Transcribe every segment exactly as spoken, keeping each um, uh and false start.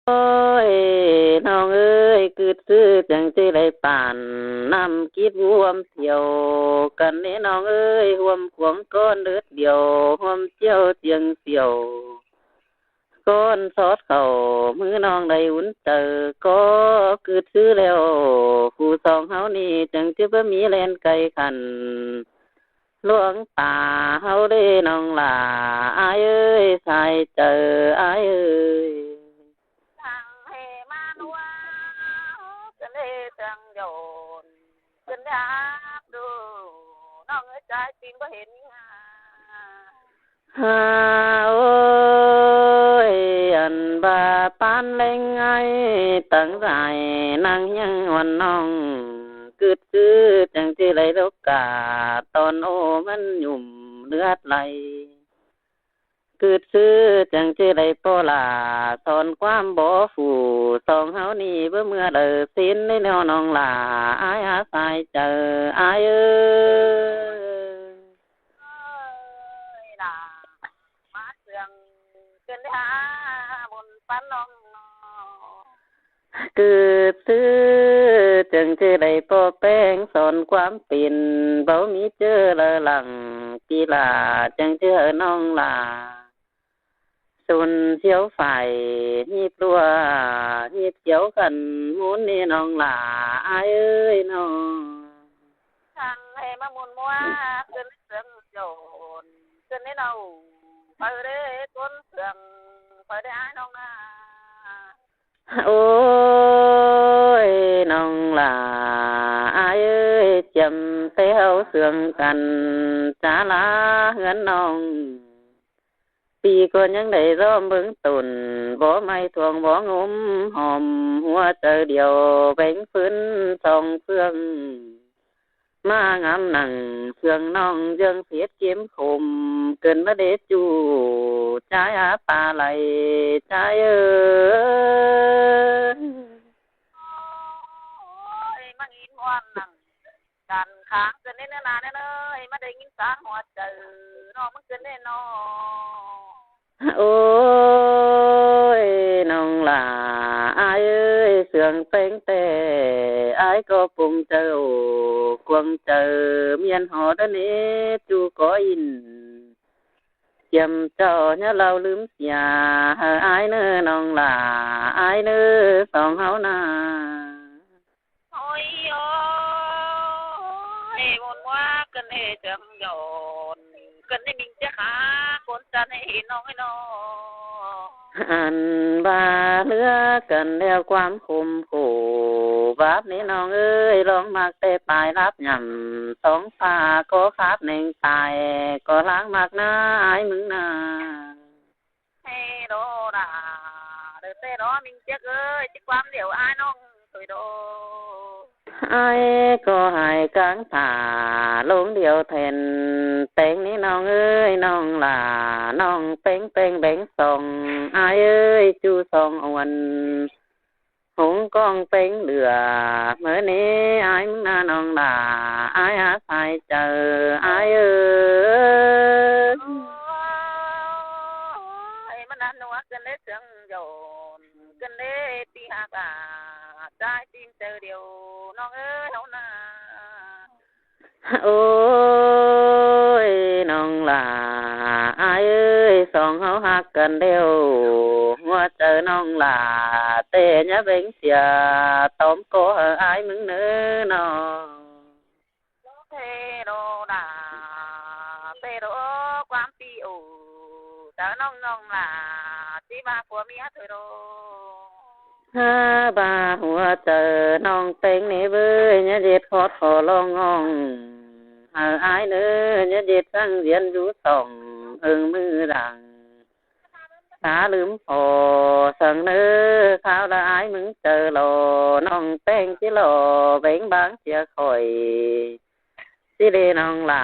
Ôi, ꞌnọng ơi, ꞌcứt ꞌsứ chắng ꞌchí đảy pản ꞌnặm kít ꞌhuôm thiêu căn ꞌnị ꞌnọng ơi, ꞌhuôm cuông ꞌcón đớt điêu, ꞌhuôm ꞌchiêu chiêng thiêu. ꞌCón sót khảu ꞌmứ ꞌnọng đảy ún chaư ꞌcọ ꞌcứt ꞌsứ ꞌlẹo, phủ song ꞌháu ꞌnị chắng ꞌchí báu ꞌmí ꞌlen cai khăn. Luống ta ꞌháu đé ꞌnọng lả ải ơi, sai chaư ải ơi. Thẳng hè ma nua, ꞌcứn đé thẳng dọn, ꞌcứn đé áp đu, ꞌnọng ơi, trái tim báu hên ha. Ôi, ăn ba pán ꞌlẹng ải tẳng dải ꞌnăng ꞌnhắng ꞌhuôn ꞌnọng, ꞌcứt ꞌsứ chắng ꞌchí đảy lốc cả tón ô ꞌmắn nhủm ꞌlượt lay. ꞌCứt ꞌsứ chắng ꞌchí đảy ꞌpo lả son ꞌquám bók phủ song ꞌháu ꞌnị báu ꞌmưa đaư ꞌsịn đé ꞌnẹo ꞌnọng lả ải hả, sai chaư ải ơi. Ôi, lả má sương ꞌcứn đé hả, ꞌmôn pán ꞌnọng. ꞌCứt ꞌsứ chắng ꞌchí đảy ꞌpo ꞌpéng son ꞌquám pên, báu ꞌmí ꞌchớ lơ lẳng, ꞌpi lả chắng ꞌchí hảư ꞌnọng lả sún ꞌsiêu phải ꞌhíp ꞌlua, ꞌhíp ꞌsiêu khăn ꞌmún ꞌnị ꞌnọng lả ải ơi ꞌnọng. Thẳng hè ma ꞌmôn ꞌmua, ꞌcứn sương dọn, ꞌcứn đé ꞌnọng, phaư đé ꞌcốn sương, phaư đé ải ꞌnọng na. Ôi, ꞌnọng lả ải ơi, chiêm té ꞌháu sương căn, chả lả ꞌhướn ꞌnọng. ꞌPi ꞌcọ ꞌnhắng đảy ꞌdóm bớng tủn, bók ꞌmạy thuông bók ꞌngốm, hom ꞌhua chaư điêu, béng ꞌphớn song sương. ꞌMá ngắm nẳng sương ꞌnọng ꞌdương phết ꞌkiêm khôm, ꞌcứn ꞌmá đé ꞌchu, ꞌchái hả pá lay, ꞌchái ơi. Ôi, ꞌmá ngim ꞌhuôn nẳng căn kháng ꞌcứn đé ꞌnớ na ꞌnớ ơi, ꞌmá đảy ngim sán ꞌhua chaư ꞌnọng ꞌmắn ꞌcứn đé ꞌnọng. Ôi, ꞌnọng lả ải ơi, sương ꞌpéng ꞌtẹ, ải ꞌcọ pung chaư ổ, cuông chaư ꞌmiên ꞌhó đa ꞌnế ꞌchu ꞌcọ ín. Chiêm ꞌchọ ꞌnhá ꞌlau ꞌlứm sia, hảư ải ꞌnớ ꞌnọng lả ải ꞌnớ song ꞌháu na. Ôi ôi, ꞌmôn ꞌmua ꞌcứn đé sương dọn, ꞌcứn đé ꞌminh ꞌchớ khả ꞌcốn chăn ꞌhế ꞌnọng ơi ꞌnọng. Ăn ba ꞌlứa căn ꞌlẹo ꞌquám khôm khổ, báp ꞌnị ꞌnọng ơi, ꞌlóng ꞌmặc ꞌtẹ pay láp nhẳm, song pha ꞌcọ kháp ꞌneng pay, ꞌcọ láng ꞌmặc ꞌná ải ꞌmứng na. Hê đô đà, đơ ꞌtẹ đô ꞌminh ꞌchớ ơi, ꞌchí ꞌquám điêu ải ꞌnọng thôi đô. Ải ꞌcọ hảư cang thả ꞌlống điêu then, ꞌpéng ꞌnị ꞌnọng ơi, ꞌnọng lả ꞌnọng ꞌpéng ꞌpéng béng song, ải ơi ꞌchu song ꞌhuôn. Hống ꞌcóng ꞌpéng lửa, ꞌmớ ꞌnế ải ꞌmứng na ꞌnọng lả, ải hả sai chaư, ải ơi. Ôi, ꞌmắn ăn ꞌnua ꞌcứn đé sương dọn, ꞌcứn đé pi hả cả, trái tim chaư điêu ꞌnọng ơi ꞌháu na. Ôi, ꞌnọng lả ải ơi, song ꞌháu ꞌhặc căn ꞌlẹo, ꞌhua chaư ꞌnọng lả ꞌtẹ ꞌnhá béng sia, tóm ꞌcọ hảư ải ꞌmứng ꞌnớ ꞌnọng. Thế đô đà, ꞌtẹ đô ꞌquám pi ổ, chaư ꞌnọng ꞌnọng lả, ꞌchí ba phua ꞌmía thôi đô. Hả ba ꞌhua chaư ꞌnọng ꞌpéng ꞌnị ꞌvới, ꞌnhá ꞌdệt khót khó ꞌlóng ꞌnọng, hảư ải ꞌnớ, ꞌnhá ꞌdệt săng diến dú sỏng, ưng ꞌmứ đăng. Khả ꞌlứm phó săng ꞌnớ, kháo đa ải ꞌmứng chaư lo, ꞌnọng ꞌpéng ꞌchí lo, béng báng sia khỏi. ꞌChí đé ꞌnọng lả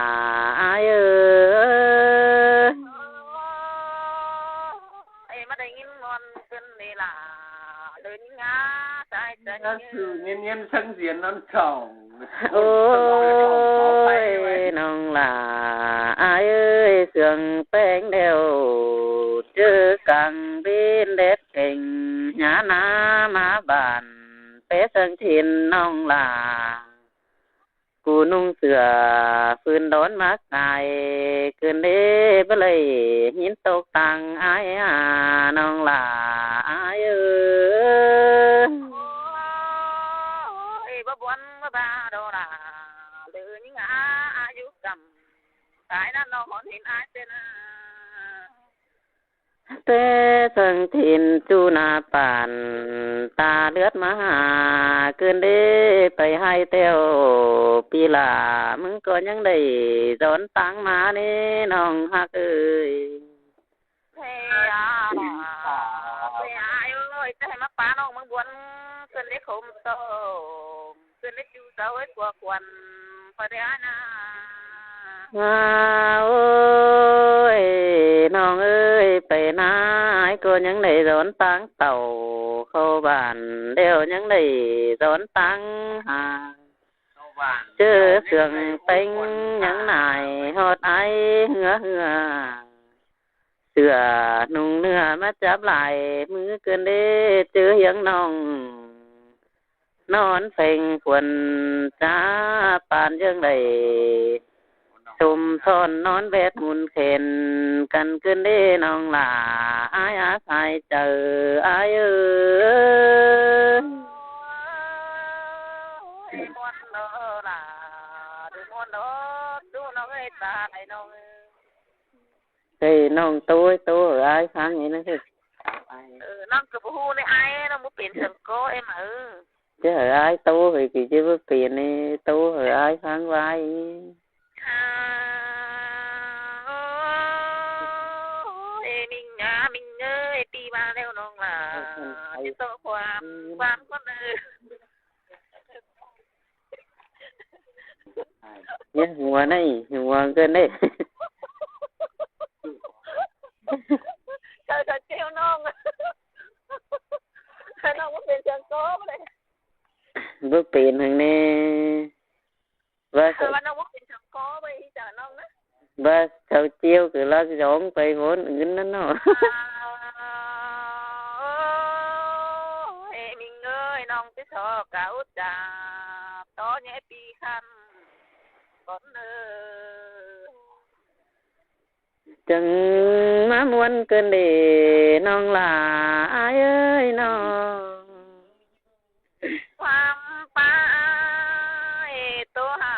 ải ơi. Ê, ꞌmá đảy ꞌnghín ꞌnọn ꞌcứn đé lả, đơ ꞌnhính hả, sai chaư. Ngá sư ꞌnhính ꞌnhính săng diến ꞌnọn sỏng. Ôi, ꞌnọng lả ải ơi, sương ꞌpéng ꞌlẹo, ꞌchớ cang ꞌvến đét kheng, Nhá ná ꞌmá bản pé sương thìn ꞌnọng lả. Cu ꞌnung sửa phưn đón mák sai, ꞌcứn đế báu đảy ꞌhịn tốc tang ải a ꞌnọng lả ải ơi. Ôi, báu buôn báu ba đâu lả, lư ꞌnhính a, a dú căm, sai ꞌnặn ꞌnọng hón hên ải tên a. Té sương thìn ꞌchu ná pản ta ꞌlượt ꞌmá ha, ꞌcứn đế pay ải ꞌtẹo pi lả, ꞌmứng ꞌcọ ꞌnhắng đảy dón tang ꞌmá ꞌnê ꞌnọng ꞌhặc ơi. Thế à, thế à, ôi, thế mà phá ꞌnọng ꞌmứng buôn, ꞌcứn đế khốm tông. ꞋCứn đế ꞌchu sau ꞌhế cua khuôn, pá đé ải ná. À, ôi, ꞌnọng ơi, pay ná ải ꞌcọ ꞌnhắng đảy dón tang tảu, khảu bản ꞌlẹo ꞌnhắng đảy dón tang ha. ꞌChớ sương pêng ꞌnhắng nải ꞌhọt ải ꞌhứa ꞌhứa. Sửa ꞌnung ꞌnưa ꞌmá chắp lai, ꞌmứ ꞌcứn đế ꞌchớ hiếng ꞌnọng. Nón phêng khuôn chá pán ꞌdương đảy. Sôm son nón bét mun khên, căn ꞌcứn đế ꞌnọng lả ải a sai chaư ải ơi. Ôi, muôn đó là, đu muôn đó, đu ꞌnọng ơi, ta ải ꞌnọng ơi. Thế ꞌnọng ꞌtố, ꞌtố hảư ải ꞌphắng ꞌnị ꞌnớ. Ừ, ꞌnọng ꞌcọ báu ꞌhụ ꞌnị ải, ꞌnọng báu pên sương ꞌcọ ꞌnị ꞌmá. Chứ hảư ải ꞌtố hảư kỉ chứ báu pên ꞌnị, ꞌtố hảư ải ꞌphắng ꞌvái. À, ôi, Minh à, Minh ơi, pi ba ꞌlẹo ꞌnọng lả. Ôi, ôi. Chứ ꞌtố khuam, khuam ꞌcốn ơi. Nhé, hua ꞌnị, hua ꞌcốn ꞌnị. Sao sao ꞌchưa ꞌnọng. Sao ꞌnọng báu pên sương ꞌcọ ꞌnị. Báu pên hảư ꞌnị. Báu sao. Sao ꞌnọng báu pên sương ꞌcọ ꞌnị, ꞌchưa ꞌnọng ꞌnớ. Báu sao ꞌchưa ꞌcọ ꞌlặc dón pay ꞌhôn ứn ꞌnặn ꞌnớ. À, ôi, Minh ơi, ꞌnọng ꞌchí so cả út chạp, tó nhé pi khăn. Con ơi. Chắng ꞌmá muôn ꞌcứn đế ꞌnọng lả ải ơi ꞌnọng. Khuam pá ải ꞌtố hả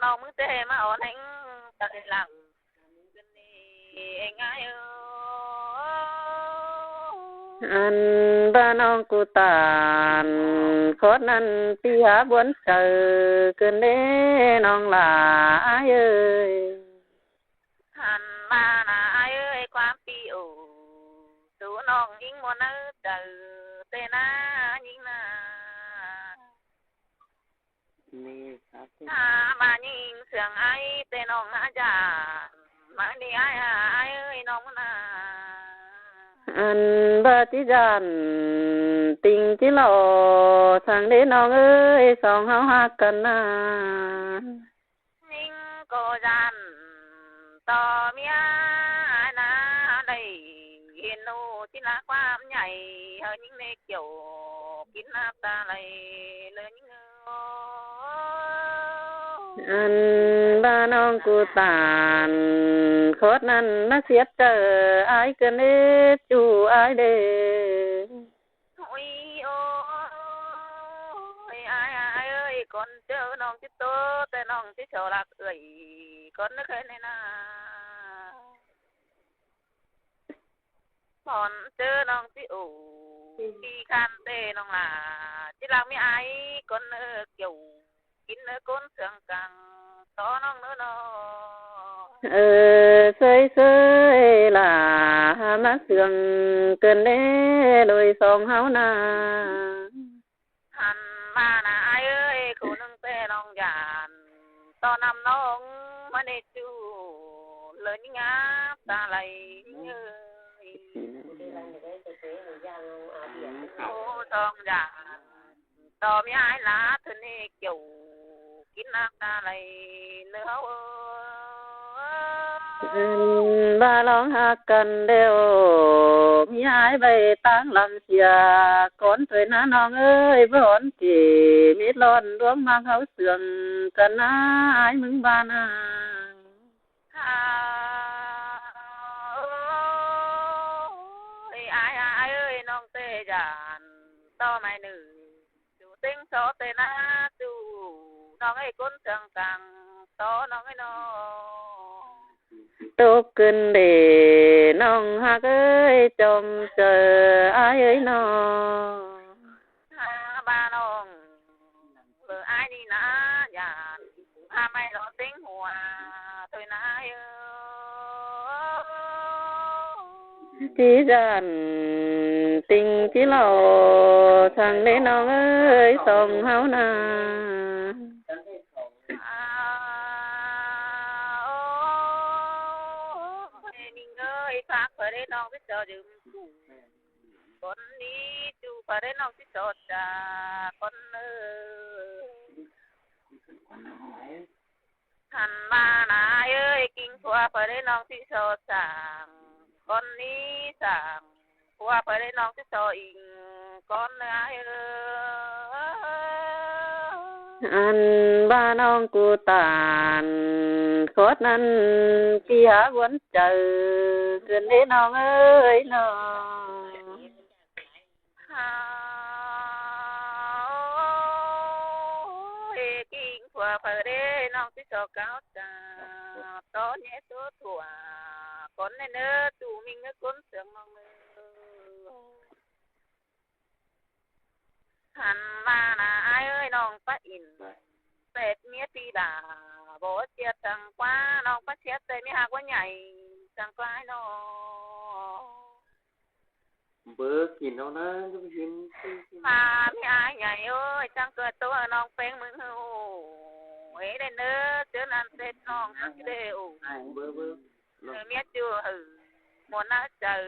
ꞌnọng ꞌmứng ꞌchớ ꞌmá ón ꞌhéng tăk lăng. Ải ơi. Ăn ba ꞌnọng ꞌcọ tản khót ꞌnặn pi hả buôn chaư ꞌcứn đế ꞌnọng lả ải ơi. Hăn ꞌva ꞌnị ải ơi, khuam pi ổ, sú ꞌnọng ꞌnhính ꞌmuôn ꞌnớ chaư, ꞌtẹ ná ꞌnhính ná. Hả ꞌva ꞌnhính sương ải, ꞌtẹ ꞌnọng hả dản, ꞌmá ꞌnị ải, ải ơi, ꞌnọng ꞌmá ná. Ăn ꞌva ꞌchí dản, ꞌtinh ꞌchí lo, săng đế ꞌnọng ơi, song ꞌháu ꞌhặc căn ná. ꞌNhính ꞌcọ dản, tó ꞌmía ải ná đảy hên ꞌnụ ꞌchí ꞌlạ ꞌquám nhảy, hảư ꞌnhính ꞌnê kiẻo, kin ꞌnạp ta lay, ꞌlới ꞌnhính ơi. Ăn ꞌva ꞌnọng ꞌcọ tản khót ꞌnặn ꞌmá siết chaư ải ꞌcứn đế ꞌchu ải đế. Ôi ôi, ải, ải ơi, con ꞌchớ ꞌnọng ꞌchí ꞌtố, ꞌtẹ ꞌnọng ꞌchí so ꞌlặc ơi, con ꞌnớ khén ꞌnị ná. Con ꞌchớ ꞌnọng ꞌchí ổ, pi khăn ꞌtẹ ꞌnọng lả, ꞌchí ꞌlặc ꞌmí ải, con ꞌnớ kiẻo. Kin ꞌnớ ꞌcốn sương căng, tó ꞌnọng ꞌnớ ꞌnọ. Ơ, ꞌsới ꞌsới lả, ꞌmá sương ꞌcứn đế ꞌlới song ꞌháu ná. Hăn ꞌva ꞌnị ải ơi, khủ ꞌnưng ꞌtẹ ꞌnọng dản, tó ꞌnặm ꞌnọng ꞌmá ꞌnị ꞌchu, ꞌlới ꞌnhính ꞌnạp ta lay ꞌnhính ơi. Khủ song dản. Tó ꞌmí ải ꞌlạ ꞌthơ ꞌnị kiẻo, kin ꞌnạp ta lay ꞌnớ ꞌháu ơi. Ăn ꞌva ꞌlóng ꞌhặc căn ꞌlẹo, ꞌmí ải ꞌvạy ꞌtáng lăng sia, cón ꞌtoi ꞌná ꞌnọng ới, bón kỉ mết ꞌlón ꞌluống ꞌmặc ꞌháu sương căn ꞌná ải ꞌmứng ꞌva ꞌnáng. Ơi, ải, ải ơi, ꞌnọng ꞌtẹ dản ꞌto mai ꞌnưng. Chu ꞌtếng so ꞌtẹ ꞌná chu, ꞌnọng ới, ꞌcốn sương cang so ꞌnọng ới ꞌnọ. Tốc cơn đê ꞌnọng ꞌhặc ới, chom chaư ải ới ꞌnọ. Hả, ꞌva ꞌnọng ꞌlới ải ꞌnị ꞌná dản, hả, mai lo ꞌtếng hua ꞌtoi ꞌná ới. ꞌChí dản ꞌtinh ꞌchí lo săng ꞌlế ꞌnọng ới, song ꞌháu ꞌná. Ơi, ꞌmí ới, phák ꞌpưa đé ꞌnọng ꞌchí so dưm cu. Cón ꞌnị chu ꞌpưa đé ꞌnọng ꞌchí so chả cón ới. Hẳn ꞌva ꞌnáng ới, king phua ꞌpưa đé ꞌnọng ꞌchí so săng cón ꞌnị, săng phua ꞌpưa đé ꞌnọng ꞌchí so ing cón ới. Ăn ꞌva ꞌnọng ꞌcứ tản khót ꞌnặn ꞌchí hák ꞌhuốn chaư cơn đé ꞌnọng ới ꞌnọ. Ơi, king phua ꞌpưa đé ꞌnọng ꞌchí so cáo chả, ꞌto ꞌnhé ꞌtố thua cón ꞌnị ꞌnớ, chu ꞌmí ꞌngớ ꞌcốn sương ꞌnọng ới. Hẳn ꞌva ꞌnáng ải ới, ꞌnọng ꞌpá ỉn ꞌtẹ ꞌmía ꞌpi đa, báu ꞌchí săng ꞌquá, ꞌnọng ꞌpá sia ꞌtẹ ꞌmí ꞌhặc ꞌquá nhảy săng ꞌquá ꞌnọ. Báu kin ꞌnọng ꞌná, ꞌchí kin. Hả, ꞌmí ải nhảy ới, chắng ꞌcọ ꞌtố ꞌnọng ꞌpéng ꞌmứng ꞌhụ. Ê, đen ꞌnớ, ꞌchớ ꞌnặn ꞌtẹ ꞌnọng ꞌhặc đê ụ. Báu, báu. Ơ, ꞌmía ꞌchư hảư ꞌmuôn ꞌná chaư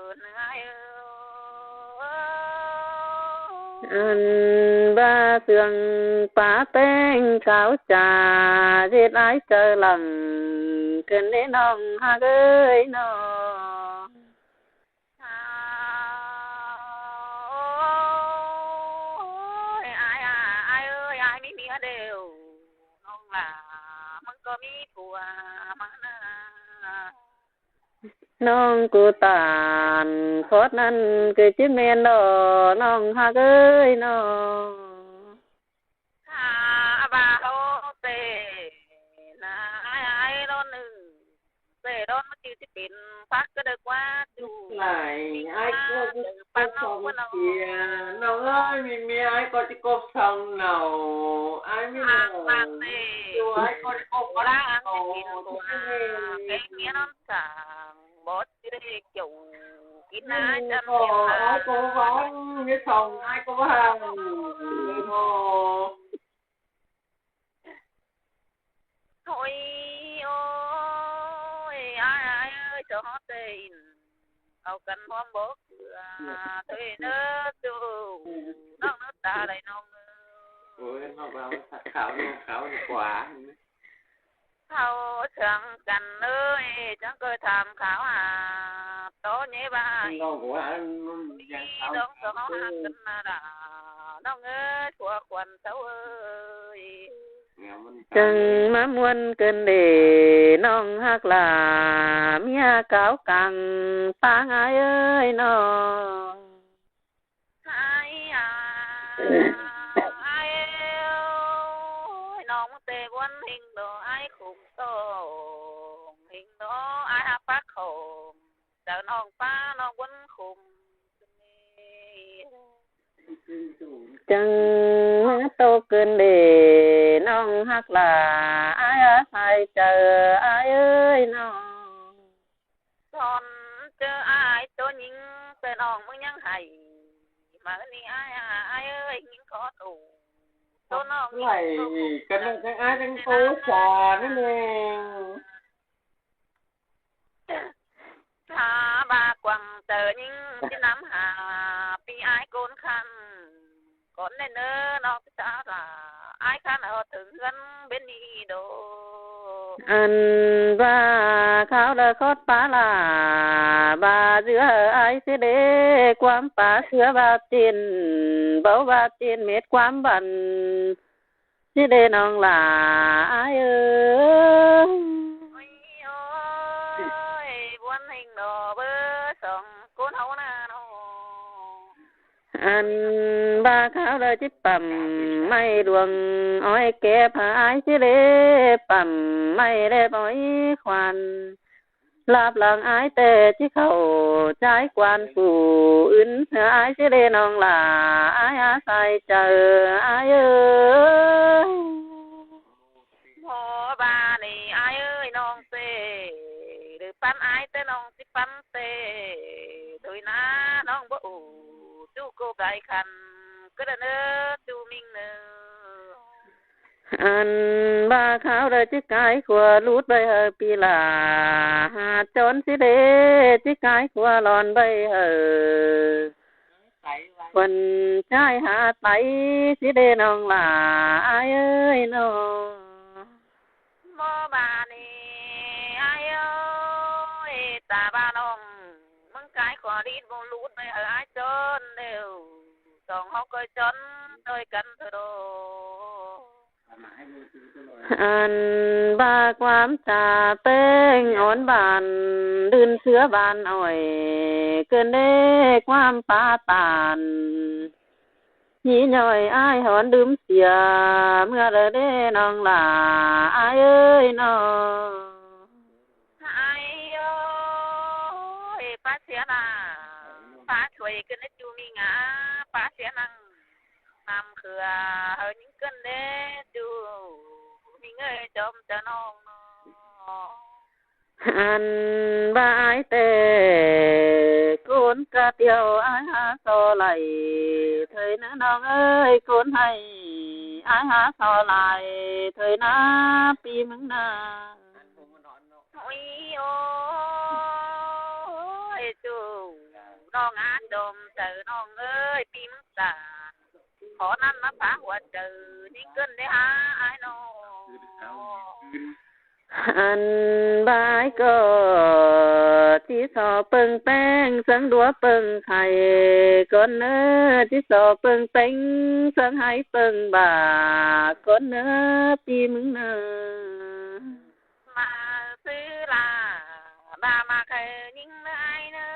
ꞌnớ ải ới. Ăn ꞌva sương pá ꞌpéng cáo chả, ꞌdệt ải chaư lăng cơn đé ꞌnọng ꞌhặc ới ꞌnọ. Ơi, ải, ải, ải ơi, ải ꞌmí ꞌmía đêu. ꞌNọng ꞌlạ ꞌmứng ꞌcọ ꞌmí phua ꞌmá ꞌnớ. ꞌNọng ꞌcứ tản khót ꞌnặn ꞌcứ ꞌchí ꞌmen ꞌló ꞌnọng ꞌhặc ới ꞌnọ. Hả, ꞌva ꞌháu ꞌtẹ ꞌná ải, ải ꞌló ꞌnưng. ꞌTẹ đón ꞌmá ꞌchư ꞌchí pên phák ꞌcọ đảy ꞌquá chu. Lai, ải ꞌcọ ꞌchí cốp song sia. ꞌNọng ới, ꞌmí ꞌmía ải ꞌcọ ꞌchí cốp song ꞌnọng. Ải ꞌmí ꞌnọng. Chu ải ꞌcọ ꞌchí cốp ꞌlá ăn ꞌchí pên ꞌcọ. Pên ꞌmía ꞌnón săng báu ꞌchí đảy kiẻo kin ꞌnái chăm ꞌcọ. Ải ꞌcọ ꞌváng, ꞌmía song ải ꞌcọ ꞌváng. Thôi ơi, ải, ải ơi, ꞌchọ ꞌtẹ ỉn au căn ꞌhuôm báu ꞌcưa. Thôi ꞌnớ chu, ꞌnọng ꞌnớ ta đảy ꞌnọng ới. Ôi, ꞌnọng ꞌva kháo ꞌnọng kháo đi ꞌquá. Kháo sương căn ới, chắng ꞌcọ tham kháo hả. ꞌTó ꞌnhé ꞌva ꞌnọng ꞌcọ ăn ꞌnọng kháo. Dong so ꞌhặc căn ꞌnạ đa. ꞌNọng ới, phua khuôn ꞌtố ới. Chắng ꞌmá ꞌmuôn cơn đê ꞌnọng ꞌhặc ꞌlạ, ꞌmía cáo cang ꞌtáng ải ới ꞌnọ. Ải à, ải ơi, ꞌnọng ꞌtẹ ꞌbuôn ꞌhính ꞌló, ải khum ꞌtông ꞌhính ꞌló, ải ꞌhặc phák khum, chaư ꞌnọng ꞌpá ꞌnọng ꞌbuôn khum. Chắng ꞌmá ꞌtố cơn đê ꞌnọng ꞌhặc ꞌlạ, ải à sai chaư ải ới ꞌnọ. Son ꞌchớ ải ꞌtố ꞌnhính ꞌtẹ ꞌnọng ꞌmứ ꞌnhắng hảy, ꞌmá ꞌnị ải à, ải ơi, ꞌnhính khó tủ. ꞌTố ꞌnọng ꞌnhính khó tủ. Căn ꞌnọng chắng ải chắng ꞌtố chả ꞌnị ꞌnê. Hả, ꞌva quảng chaư ꞌnhính ꞌchí năm hả, ꞌpi ải ꞌcốn khăn. Cón ꞌnê ꞌnớ ꞌnọng ꞌchí chả hả, ải khăn ꞌhọt thửng ꞌhướn bến ꞌnị đô. Ăn ꞌva kháo đa khót pá lả, ꞌva ꞌdứa ải ꞌsứ đê ꞌquám pá ꞌsứa ꞌva ꞌchịn, báu ꞌva ꞌchịn mết ꞌquám băn ꞌsứ đê ꞌnọng lả ải ơi. Ôi, ôi, buôn hình đó bơ sóng cốn hấu na nó. Ăn ꞌva kháo đa ꞌchí pẳm ꞌmạy luông ói kép hả ải ꞌsứ đê, pẳm ꞌmạy đe bói khoan. Láp lăng ải ꞌtẹ ꞌchí khảu ꞌchái quan phủ ứn hả ải ꞌsứ đê ꞌnọng lả ải hả sai chaư ải ơi. Mô ba ni ải ơi ꞌnọng ꞌtẹ, đư pắn ải ꞌtẹ ꞌnọng ꞌchí pắn ꞌtẹ, thôi na ꞌnọng báu ủ, ꞌchu cô gai khăn, ꞌcứ đa ꞌnớ ꞌchu ꞌminh ꞌnớ. Ăn ꞌva kháo đa ꞌchí cai khua lút ꞌvạy hảư pi lả, hả chón ꞌsứ đê ꞌchí cai khua lon ꞌvạy hảư khuôn ꞌchái hả tảy ꞌsứ đê ꞌnọng lả ải ơi ꞌnọ. Mô ba ni ải ơi, ta ba ꞌnọng ꞌmứng cai khua lít bông lút ꞌvạy hảư ải chón ꞌlẹo, song hảư ꞌcoi chón ꞌtoi căn thôi đô. Ăn ꞌva ꞌquám cha ꞌpéng ón bản, đưn ꞌsứa bản ỏi, ꞌcợn đê ꞌquám pá tản. ꞌNhí ꞌnọi ải hón đưm sia, ꞌmưa đa đê ꞌnọng lả ải ơi ꞌnọ. Ải ơi, pá sia nả, pá chuối ꞌcợn đê ꞌchu ꞌminh a, pá sia năng năm khưa hảư ꞌnhính ꞌcợn đê ꞌchu ꞌminh ơi chom cha ꞌnọng ꞌnọ. Ăn ꞌva ải ꞌtẹ, cốn cá tiếu ải hả so lai, thôi ꞌnớ ꞌnọng ơi cốn hay, ải hả so lai, thôi na pi ꞌmứng na. Ôi ôi, ꞌchu ꞌnọng a chom chaư ꞌnọng ơi, pi ꞌmứng ta. Khó năn ꞌmá pá hua chaư, ꞌnhính ꞌcợn đê hả ải ꞌnọ. Ăn ꞌva ải ꞌcọ, ꞌchí so ꞌpơng ꞌpéng, sớng đúa ꞌpơng khay, cón ꞌnớ, ꞌchí so ꞌpơng ꞌpéng, sớng hảư ꞌpơng bả, cón ꞌnớ, pi ꞌmứng ꞌnớ. Mả ꞌsứ lả, ba mả khay ꞌnhính ꞌnớ ải ꞌnớ,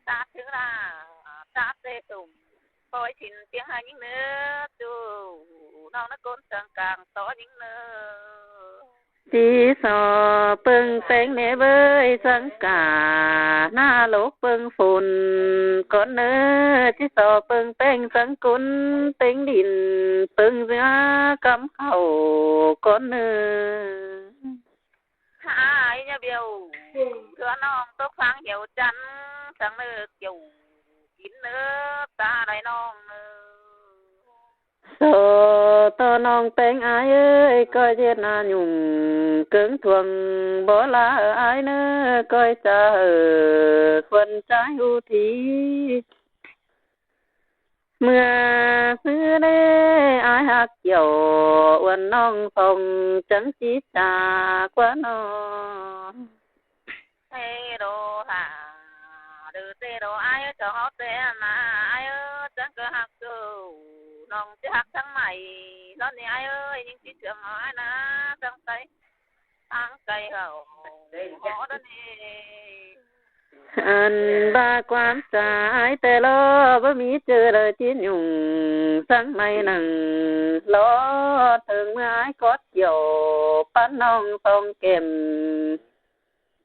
ta ꞌsứ lả, ta ꞌtẹ sum, bói ꞌchịn ꞌpiếng hảư ꞌnhính ꞌnớ, ꞌchu ꞌnọng ꞌnớ cốn sương cang tó ꞌnhính ꞌnớ. ꞌChí so ꞌpơng ꞌpéng ꞌnê ꞌvới sương cả, ꞌná lốc ꞌpơng phôn cón ꞌnớ, ꞌchí so ꞌpơng ꞌpéng sương cốn ꞌtếng đin, ꞌpơng ꞌdứa cắm khảu cón ꞌnớ. Hả ải ꞌnhá biêu, ꞌchưa ꞌnọng tốc phang hiêu chăn, sương ꞌnớ kiêu kín ꞌnớ, ta đảy ꞌnọng ꞌnớ. So ꞌto ꞌnọng ꞌpéng ải ơi, ꞌcoi ꞌdệt na nhung, cớng thuông báu la ải ꞌnớ, ꞌcoi cha hảư khuôn ꞌchái ꞌhụ thi. ꞌMưa ꞌsứ đê ải ꞌhặc kiẻo, uôn ꞌnọng song chắng ꞌchí cha ꞌquá ꞌnọ. Ê đô hả, đư ꞌtẹ đô ải ơi, chong ꞌháu ꞌtẹ na ải ơi, chắng ꞌcọ ꞌhặc ꞌchu, ꞌnọng ꞌchí ꞌhặc ꞌsướng ꞌmạy, ꞌlón ꞌnị ải ơi, ꞌnhính ꞌchí sương ải na, ꞌsướng ꞌtẹ ꞌtáng cay hảư, khó đó ꞌnị. Ăn ꞌva ꞌquám cha ải ꞌtẹ lo, báu ꞌmí ꞌchư đaư ꞌchí nhung, ꞌsướng ꞌmạy nẳng lo, thớng ꞌmưa ải cót kiẻo, pán ꞌnọng song kẻm.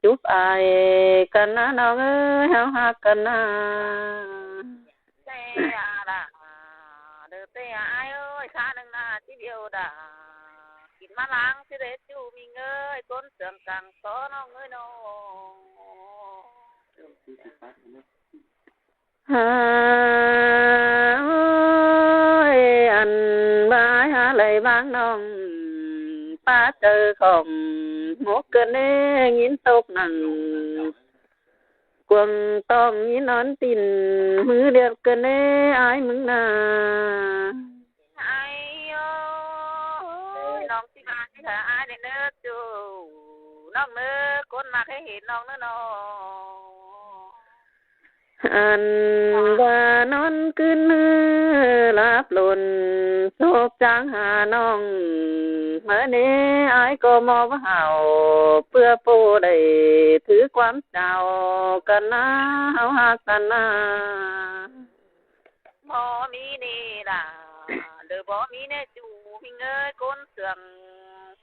Chúp ai căn ꞌnớ ꞌnọng ơi, ꞌháu ꞌhặc căn ꞌnớ. Tê à đà, đơ tê à ai ơi, khá nưng nà, ꞌchí điêu đà. Kín ꞌmá láng ꞌchí đế ꞌchu ꞌminh ơi, ꞌcốn sương cang tó ꞌnọng ơi ꞌnọ. Hả ơi, ăn ꞌva ai hả lay ꞌváng ꞌnọng, ꞌpá chaư khỏng, hốc cơn ê, ꞌnghín tốc nẳng, cuông tong ꞌnghín ón tin, ꞌmứ điêu cơn ê, ai ꞌmứng nà. Ai ơi, ꞌnọng ꞌchí ꞌva ꞌchí hả ai đế ꞌnớ ꞌchu. bơ ꞌcốn ꞌmặc hê hên ꞌnọng ꞌnớ ꞌnớ. Ăn ꞌva ꞌnón ꞌcứn ꞌhứ láp lun, sốp chang ha ꞌnọng. ꞌMớ ꞌnị ải ꞌcọ ꞌmo hảu, ꞌpưa ꞌpộ đảy thứ ꞌquám chao căn ꞌná hảu hák căn ꞌná. Báu ꞌmí ꞌnị lả, lỏ báu ꞌmí ꞌnị ꞌchu ꞌhinh ơi ꞌcốn sương.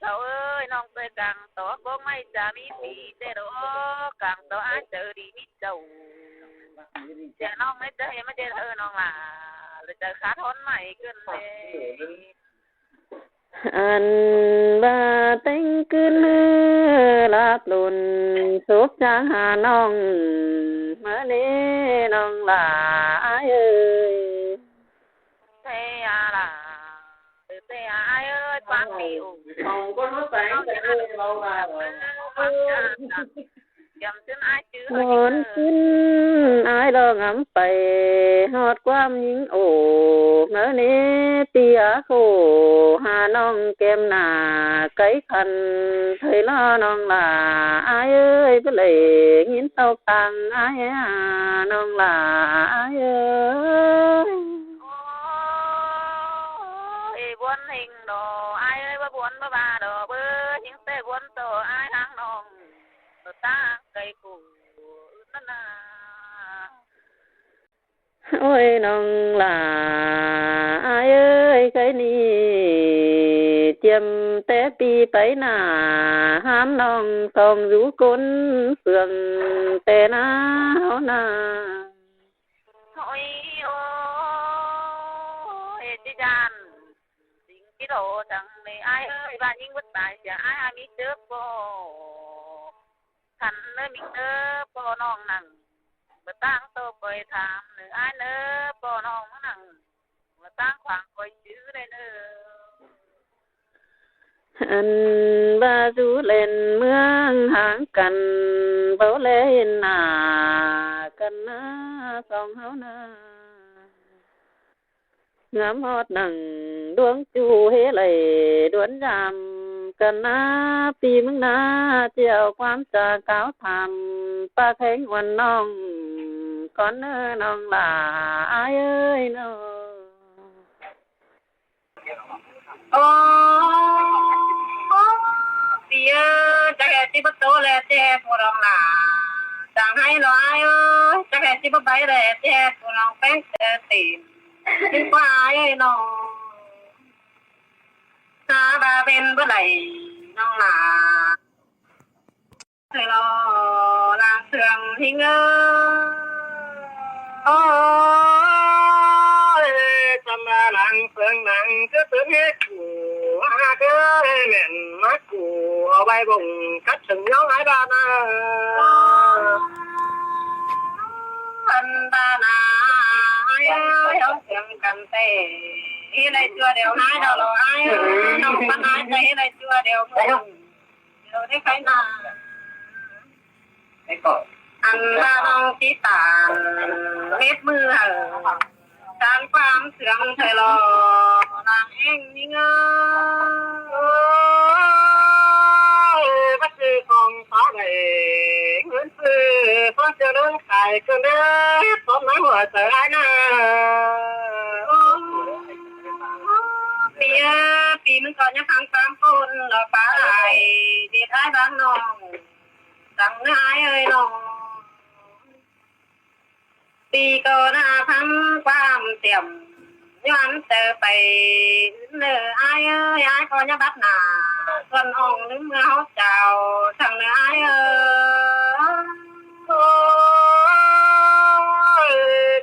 Sau ơi, ꞌnọng ꞌtẹ cang tó bốc ꞌmạy chả ꞌmí phi ꞌtẹ đó, cang tó ải chaư đi ꞌmí chảu. Chả ꞌnọng ꞌmạy chaư ꞌmá ꞌdệt ꞌhứ ꞌnọng lả, lỏ chaư khát ꞌhón ꞌmạy ꞌcứn ꞌlế. Ăn ꞌva ꞌtếng ꞌcứn ꞌhứ láp lun, sốp chang ha ꞌnọng. ꞌMớ ꞌnị ꞌnọng lả ải ơi. Thế à lả, thế à ải ơi, ꞌquám đi ủng. ꞋMón ꞌcứn ải lo ngắm pay, ꞌhọt ꞌquám ꞌnhính ổ. ꞌMớ ꞌnị ꞌpi a khổ, ha ꞌnọng kem nả, cáy khăn, thời lo ꞌnọng lả ải ơi, báu đảy ꞌnghín tốc tăng ải ha ꞌnọng lả ải ơi. Ôi, buôn ꞌhinh đó ải ơi, báu buôn báu ba đó, bơ ꞌhinh ꞌtẹ buôn tó ải háng ꞌnọng, bơ ta cáy khổ ứn ꞌnặn nả. Ôi ꞌnọng lả ải ơi, cáy ꞌnị chiêm té ꞌpi pay nả, hám ꞌnọng song dú ꞌcốn sương té ꞌná hảu ꞌná. Ôi, ôi, ê, ꞌchí ꞌdan, dính ꞌchí đổ thẳng ꞌnị ải ơi, ꞌva ꞌnhính bớt tai sia ải, ải ꞌmí chớp báu. Khăn ꞌnớ ꞌmí ꞌnớ ꞌpo ꞌnọng nẳng, bơ ꞌtáng tô ꞌcoi tham ꞌnớ ải ꞌnớ ꞌpo ꞌnọng nẳng, bơ ꞌtáng khoang ꞌcoi chứ đảy ꞌnớ. Ăn ꞌva dú ꞌlen ꞌmướng háng căn, báu ꞌlé hên nả căn ꞌná song hảu ꞌná. Ngắm ꞌhọt nẳng ꞌluống ꞌchu hế đảy đuốn dăm căn ꞌná, ꞌpi ꞌmướng ꞌná ꞌchí au ꞌquám chả cáo tham, ꞌpá khéng uôn ꞌnọng, cón ꞌnớ ꞌnọng lả ải ơi ꞌnớ. Ô, ꞌpi ơi, chắc ꞌchí báu tô ꞌlẹ ꞌchí ꞌhẹn ꞌpộ ꞌnọng lả. Chắng ꞌhại lo ải ơi, chắc ꞌchí báu pay ꞌlẹ ꞌchí ꞌhẹn ꞌpộ ꞌnọng ꞌpéng ꞌchớ tỉm. ꞌChí ꞌquá ải ơi ꞌnọng. Hả, ba bên báu đảy ꞌnọng lả. Thời lo làng sương ꞌhinh ơi. Ôi, chăm ba làng sương nẳng cứ sương hế củ, ha cứ hế mẻn mát củ, au ꞌvạy bổng cắt sương nhó ải ba na. Ăn ba na, ải ơi, au sương căn tê. Hế đảy ꞌchua đeo ải đó lo ải ơi, ꞌnọng bát ải tê hế đảy ꞌchua đeo mơng. Đeo đảy khay na. Ăn ba ꞌnọng ꞌchí tản mết ꞌmự hảư. Tản ꞌquám sương thời lo làng ꞌhinh ꞌhinh ơi. Ôi, báu sư khong tó đảy, ꞌngớn sư khong sia ꞌlớng khai cơn đế, khong ꞌmá hua chaư ải na. Ôi, ꞌpi ơi, ꞌpi ꞌmứng ꞌcọ ꞌnhá kháng ꞌquám ꞌcốn lo pá lai, đi thái báng ꞌnọng. Chắng ꞌnớ ải ơi ꞌnọng. ꞌPi ꞌcọ ꞌnhá kháng ꞌquám tiêm, ꞌnhá ăn chaư pay ứn ꞌnớ ải ơi, ải ꞌcọ ꞌnhá bắt nả. Tuôn ong ꞌlứm ꞌmưa hảu chao, chắng ꞌnớ ải ơi. Ôi,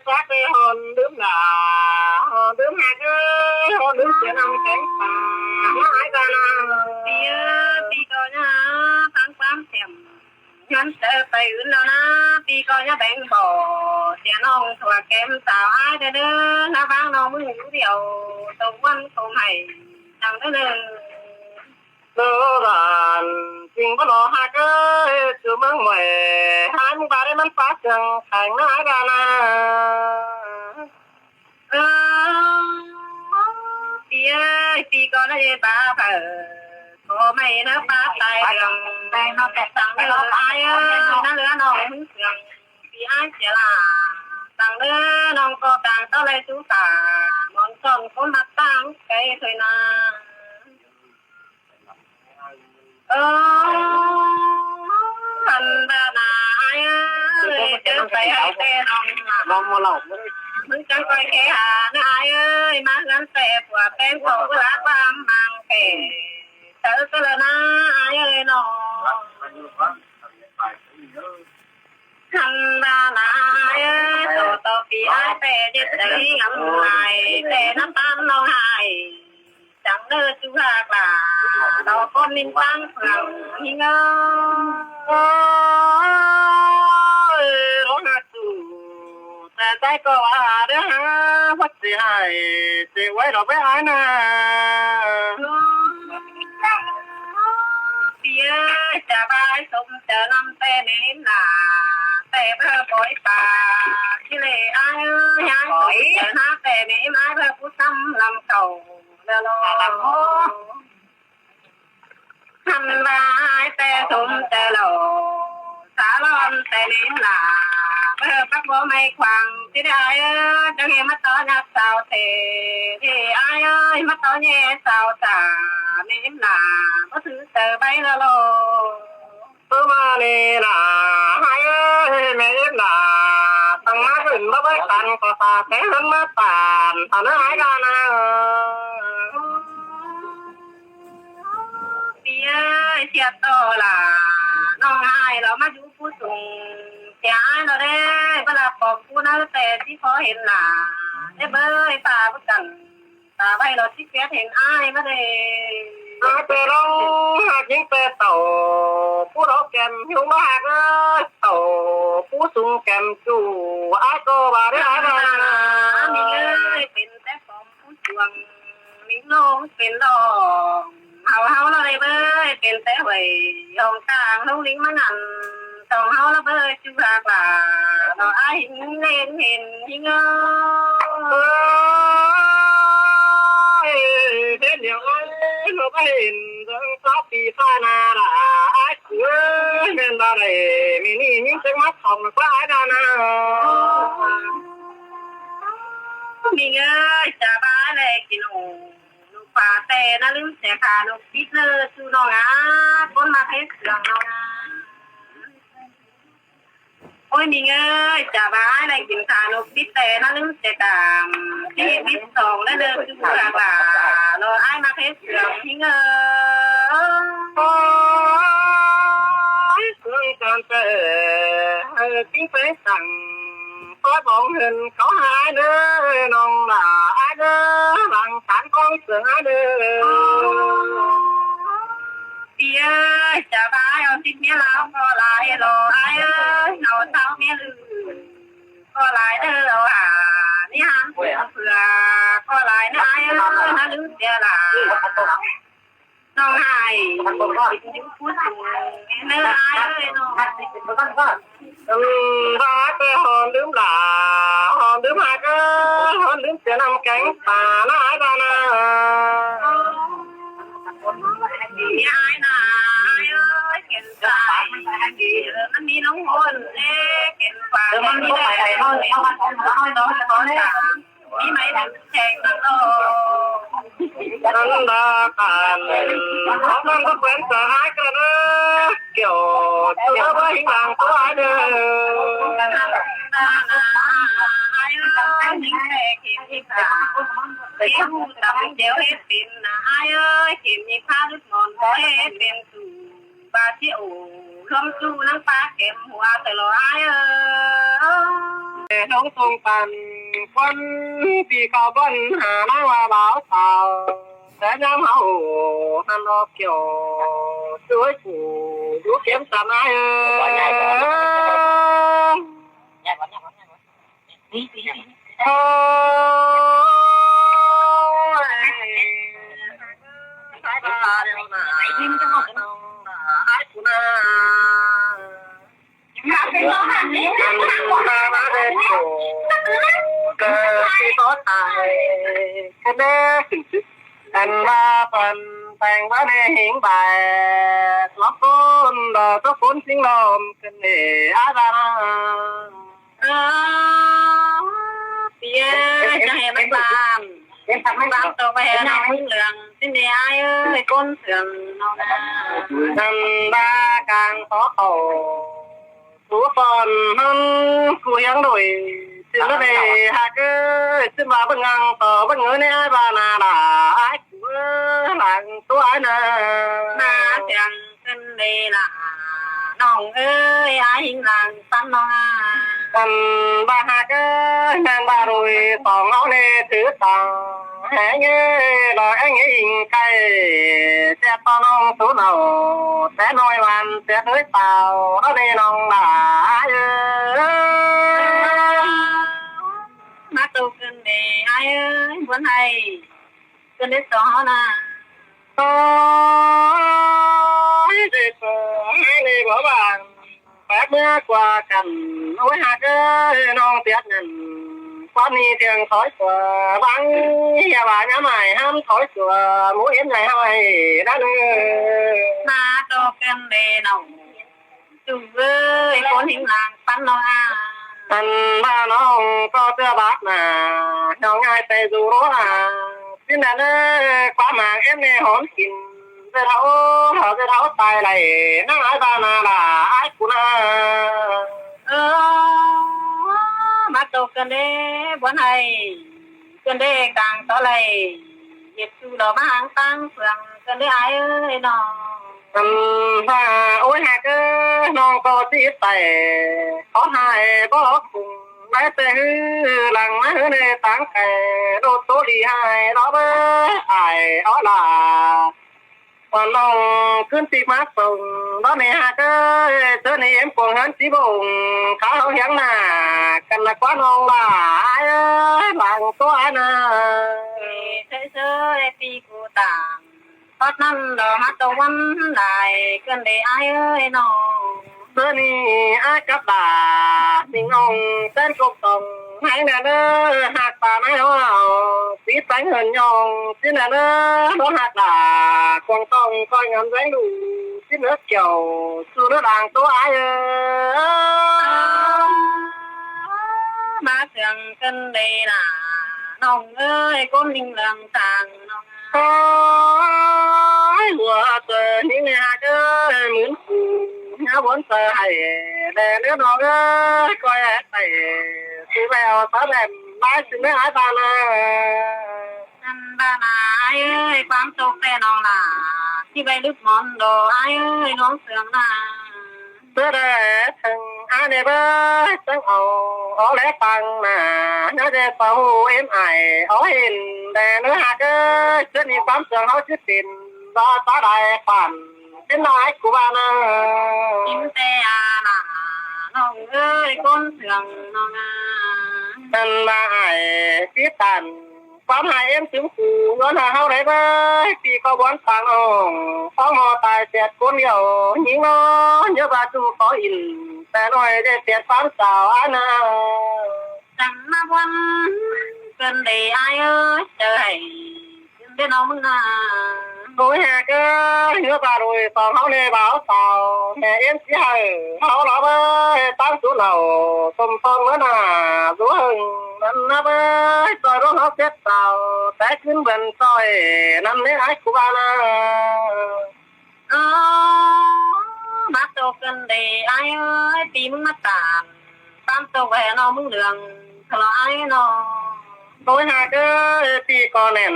chắc ꞌlới hòn ꞌlứm nả, hòn ꞌlứm hạc ơi, hòn ꞌlứm sia ong kéng pà, ải ba na. ꞌPi ơi, ꞌpi ꞌcọ ꞌnhá kháng ꞌquám tiêm. Ngăn chaư pay ứn lo ꞌná, ꞌpi ꞌcọ ꞌnhá béng bó, sia ꞌnọng thua kem chao ải đé đé, ꞌná báng ꞌnọng ꞌmứng dú điêu, tô ꞌquám tô ꞌmạy, chắng đé đé. Lô đản, ching báu lo hạc ơi, sư ꞌmướng mỏi, ải ꞌmứng ba đé ꞌmắn pá sương kheng ꞌná ải ba na. Ơ, ꞌpi ơi, ꞌpi ꞌcọ ꞌnhá dê ba phaư. Ơ, mảy ꞌnớ pá tai đường, săng ꞌnớ ai ơi, ꞌnớ ꞌlứa ꞌnọng hứng sương, ꞌpi ai sia lả, săng ꞌnớ ꞌnọng ꞌcọ cang ꞌtó lai sú cả, ꞌmón son ꞌcốn ꞌmặc ꞌtáng cay thôi na. Ơ, ăn ꞌva ꞌna ai ơi, ꞌchớ pay ꞌhại ꞌtẹ ꞌnọng, ꞌmướng chắng ꞌcoi khe ha ꞌnớ ai ơi, ꞌmá ꞌhướn ꞌtẹ pua ꞌpéng khong ꞌlạ ꞌquám mang kẻ, ꞌchớ ꞌchớ ꞌlạ ꞌna ai ơi ꞌnọ. Ăn ꞌva ꞌna ai ơi, ꞌto ꞌto ꞌpi ai ꞌtẹ ꞌdệt đảy ngắm ꞌhại, ꞌtẹ ꞌnắm ꞌtán ꞌnọng ꞌhại. Chắng ꞌnớ ꞌchu ꞌhặc lả, ꞌto ꞌcốn ꞌmính ꞌtáng phượng ꞌhính ơ. Ơ, ꞌlống ꞌhặc ꞌchu, ꞌtẹ ꞌchái ꞌcọ ꞌva ꞌnớ ha, ꞌhuột ꞌsị ꞌhại, ꞌsị ꞌvạy ꞌlọ ꞌvạy ai ꞌna. ꞌPi ơi, chả ꞌva ai sôm chaư ꞌnặm ꞌtẹ ꞌmí ꞌnạ, ꞌtẹ ꞌpưa pói pá, ꞌchí lê ai ơi, ai sôm chaư ꞌnạ ꞌtẹ ꞌmí ai ꞌpưa pú ꞌsắm ꞌlắm khảu. Ăn ꞌva ai ꞌtẹ sôm chaư ꞌlạ, sa lon ꞌtẹ ꞌmí ꞌnạ, ꞌpưa pắc báu ꞌmạy khoang, ꞌchí đảy ai ơi, chắng ꞌhế ꞌmá ꞌto ꞌnhặp sao thế, ꞌchí ai ơi, ꞌmá ꞌto ꞌnhé sao sa, ꞌmí ꞌnạ, báu thứ chaư ꞌvạy ꞌlạ ꞌlô. ꞌPưa ꞌmá ꞌnị ꞌnạ, ai ơi, ꞌmí ꞌnạ, tẳng ꞌmá ꞌhướn báu ꞌvạy căn ꞌcọ sa, té ꞌhướn ꞌmá tản, tản ꞌnớ ai ꞌva ꞌna. ꞌPi ơi, sia ꞌto lả, ꞌnọng ai ꞌlạ ꞌmá dú pú sung, sia ai ꞌlạ đé, báu ꞌlạ pom pú ꞌnớ ꞌtẹ ꞌchí khó hên lả, ꞌchớ bới pá báu căn, ta ꞌvạy ꞌlạ ꞌchí két hên ai ꞌmá đé. Ai ꞌtẹ ꞌlống ꞌhặc ꞌnhính ꞌtẹ tảu, pú đaư kẻm ꞌhiu ꞌmá ꞌhặc ơi, tảu pú sung kẻm ꞌchu, ai ꞌcọ ꞌva đé ai ꞌva ꞌna. ꞌMí ơi, pên té pom pú chuông, ꞌmí ꞌlống pên ꞌlống. Hảu ꞌháu ꞌlạ đé bới, pên té huế, ꞌhọng ꞌtáng ꞌlống ꞌlính ꞌmá ngăn, tỏng ꞌháu ꞌlạ bới ꞌchu ꞌhặc lả, ꞌnọ ai hên hên hên hên ơ. Ơ, hên điêu ai, ꞌnọ báu hên, dâng sáo pi pha na lả, ai ꞌchu ơi, ꞌmen ꞌva đảy, ꞌmí ꞌnị ꞌnhính chếc mắc khong ꞌlạ ꞌquá ai ꞌva ꞌna. ꞌMí ơi, chả ꞌva ai ꞌlạ kin ổ. ꞌNụ pá ꞌtẹ ꞌná ꞌlứm sia khả ꞌnụ pít ꞌnớ ꞌchu ꞌnọng a, ꞌcốn ꞌmặc hế sương ꞌnọng a. Ôi, ꞌmí ơi, chả ꞌva ai ꞌlạ kin khả ꞌnụ pít ꞌtẹ ꞌná ꞌlứm sia khả, ꞌchí pít song ꞌnớ ꞌchu ꞌhặc lả, ꞌlạ ai ꞌmặc hế sương ꞌhính ơ. Ôi, sương chan ꞌtẹ, ơ, ꞌchí pé săng, tói bóng hên cáu hai ꞌnớ, ꞌnọng lả ai ꞌnớ, lăng tán cóng sương ai ꞌnớ. ꞌPi ơi, chả ꞌva ai au sít ꞌmía ꞌlạ ꞌcọ lai ꞌlạ ai ơi, au sau ꞌmía ꞌlự ꞌcọ lai ꞌnớ ꞌlạ, ꞌmí hán phưa ꞌcọ lai ꞌnớ ai ơi, ꞌná ꞌlứm sia lả. ꞌNọng ꞌhại, ꞌchí pú sung ꞌnớ ai ơi ꞌnọng. Ừm, ꞌva ꞌtẹ hon ꞌlứm lả, hon ꞌlứm ꞌhặc ơi, hon ꞌlứm sia ꞌnặm kéng pá ꞌná ai ꞌva ꞌna. ꞌMí ai ꞌna, ai ơi, kẻn sai, ꞌmắn ꞌmí ꞌlống hôn, ê, kẻn pá, ꞌmắn ꞌmí ai ꞌnọ. ꞌMí ꞌmạy đăng cheng ꞌnặn ꞌnọ. ꞌNặn đa căn, tók ꞌnặn báu quen sia ai căn ꞌnớ, kiẻo ꞌchu ꞌnớ báu hính lăng ꞌtố ai ꞌnớ. Ai ơi, ꞌnhính ꞌtẹ kẻm ꞌnhính pá, kẻm ꞌhụ tăm chẻo hết pên ꞌna ai ơi, kẻm ꞌnhính pá đứt mòn bói hết pên ꞌchu. ꞌVa ꞌchí ổ, ꞌluống ꞌchu ꞌnăng pá kẻm hua ꞌtẹ ꞌlạ ai ơ. ꞌLuống sung căn, ꞌquám ꞌpi khảu ꞌquám hả ꞌnăng ꞌva báo cáo. Té ꞌnhám hảư ổ, hăn ꞌlọk kiẻo, ꞌchu ới phủ, dú kẻm sắm ai ơ. Ôi, ăn ba phần Peng bá ꞌnị hính bài lót ꞌcốn, đỏ tốc ꞌcốn sính lôm, ꞌcứn đi ái ba na. Ơ, pi ơi, ꞌchọ hê ꞌmắn ꞌvan. ꞌVán tô ꞌvạy ꞌnọng ꞌmướng lương, ꞌcứn đi ái ơi, ꞌcốn sương ꞌnọng na. ꞌNặn ba cang tó khảu sú son ꞌhướn ꞌcú hiếng đuổi. ꞌSịn báu đảy hák ới, ꞌsịn ba báu ngăng tó báu ngớ ꞌnị ái ba na đa ái ꞌcú ới, lăng ꞌtố ái na. ꞌMá sương ꞌcứn đi lả ꞌnọng ới, ái hính lăng sắn ꞌnọng a. ꞌNặn ba hák ới, ꞌmen ba đuổi song ꞌháu ꞌnị thứ tang. Hé ꞌnhế lo é ꞌnhế ính cay, ꞌsẹt tó ꞌnọng sú nảu, té ꞌnọi ꞌvan ꞌsẹt ới tao, đó đi ꞌnọng đa ái ới. ꞌMá tô ꞌcứn đi ái ơi, buôn hay. ꞌCứn đi song ꞌháu na. Ôi, đi tô ái đi báu bang. Bác ꞌmứa ꞌquá căn, ôi hák ới, ꞌnọng tiết ngăn. Quán ꞌnị thiêng thói sửa, bang, hiê ba nhá mai hám thói sửa, mú yến ngày ꞌhọi, đá nư. ꞌMá tô ꞌcứn đi ꞌnọng. Chủ ơi, ꞌcốn hính lăng sắn ꞌnọng a. ꞌNặn ba ꞌnọng ꞌcọ ꞌtưa bác na, ꞌnọng ai pay dú rố a. ꞌSịn đa nư, ꞌquá mảng ꞌếm ꞌnị hỏn kin. ꞌDệt ꞌháu, ꞌháu ꞌdệt ꞌháu tai đảy, ꞌnăng ái ba na đa ái ꞌcú na. Ơ, ꞌmá tô ꞌcứn đi, buôn hay. ꞌCứn đi cang tó đảy, hiệt su lo ꞌmá háng ꞌtáng sương, ꞌcứn đi ái ơi ꞌnọng. ꞌNặn ba, ôi hák ới, ꞌnọng ꞌcọ ꞌsị tai, khót ꞌhại báu ꞌhọt khung, bái ꞌtẹ ꞌhứ, lăng ꞌmá ꞌhứ ꞌnị ꞌtáng cay, đốt tố đi ꞌhại, đó báu ải ók lả. Quán ꞌnọng ꞌcứn ꞌtị ꞌmá sông, đó ꞌnị hák ới, ꞌsớ ꞌnị ꞌếm cuông ꞌhướn ꞌchí bông, khá ꞌháu hiếng nả, căn nả quán ꞌnọng lả, ái ới, lăng ꞌtố ái na. Ê, thế giới pi cu tảng, hót năm đó hát tô văn đài, ꞌcứn đi ái ơi ꞌnọng. ꞌSớ ꞌnị ái cắp đa, ꞌnị ꞌnọng, ꞌtến cốc tòng, háng nả nơ, hák ta nái ꞌháu, pít táng hơn ꞌnọng, ꞌsịn nả nơ, đó hák đa, cuông tòng, coi ngắm dáng đủ, ꞌsịn nớ kiểu, su nớ đang tố ái ơi. ꞌMá sương ꞌcứn đi lả, ꞌnọng ơi, ꞌcốn ꞌnịnh lăng tang ꞌnọng. Ôi, hua tơ ꞌnị ꞌnị hák ới, mướn cu, ꞌnhá bón tơ hảy, đe nớ ꞌnọng ới, coi ái tảy, sư vẹo sá đèn, bái sư nớ ái ba na. ꞌNặn ba na ái ơi, ꞌquám tô ꞌpẹ ꞌnọng lả, ꞌchí vay lứp món đồ ái ơi, ꞌnọng sương na. ꞌSớ đe thưng ái ꞌnị báu, chắng au ók lé pang nả, ꞌnhá ꞌdệt pang ꞌhụ ꞌếm ải, ók hên đe nớ hák ới, ꞌsớ ꞌnị ꞌquám sương ꞌháu ꞌchí pên, do sá đai khoản, ꞌchí nói ái ꞌcú ba na. Im ꞌtẹ a nả, ꞌnọng ơi, ꞌcốn sương ꞌnọng a. ꞌNặn ba ải, pít tản, ꞌquám ꞌhại ꞌếm chứng cu, ꞌngớn hả ꞌháu đảy báu, pi ꞌcọ bón pang ỏng, ꞌpóng ꞌmo tai ꞌsẹt ꞌcốn điêu, ꞌnhính ꞌnớ, ꞌnhớ ba ꞌchu có ỉn, ꞌtẹ ꞌnọi ꞌdệt ꞌsẹt ꞌquám sáo ái na. Chắng ꞌmá bón, ꞌcứn đi ái ơi, chớ hảy, ꞌcứn đi ꞌnọng ꞌmứng na. Ôi hák ới, ꞌngớn ba đuổi song ꞌháu ꞌnị báo sáo, hẹ ꞌếm ꞌchí hảư, ꞌháu lỏ báu, ꞌtáng sú nảu, tôm son ꞌmứa nả, dú hưng, ꞌnặn ꞌnặn báu, ꞌchoi ꞌlống ꞌháu ꞌsết sáo, té ꞌcứn bươn ꞌchoi, ꞌnặn ꞌnị ái ꞌcú ba na. Ơ, ꞌmá tô ꞌcứn đi ái ơi, pi ꞌmứng ꞌmá tản, ꞌquám tô ꞌvạy ꞌnọng ꞌmứng lương, thả lo ái ꞌnọng. Ôi hák ới, pi ꞌcọ nẻn,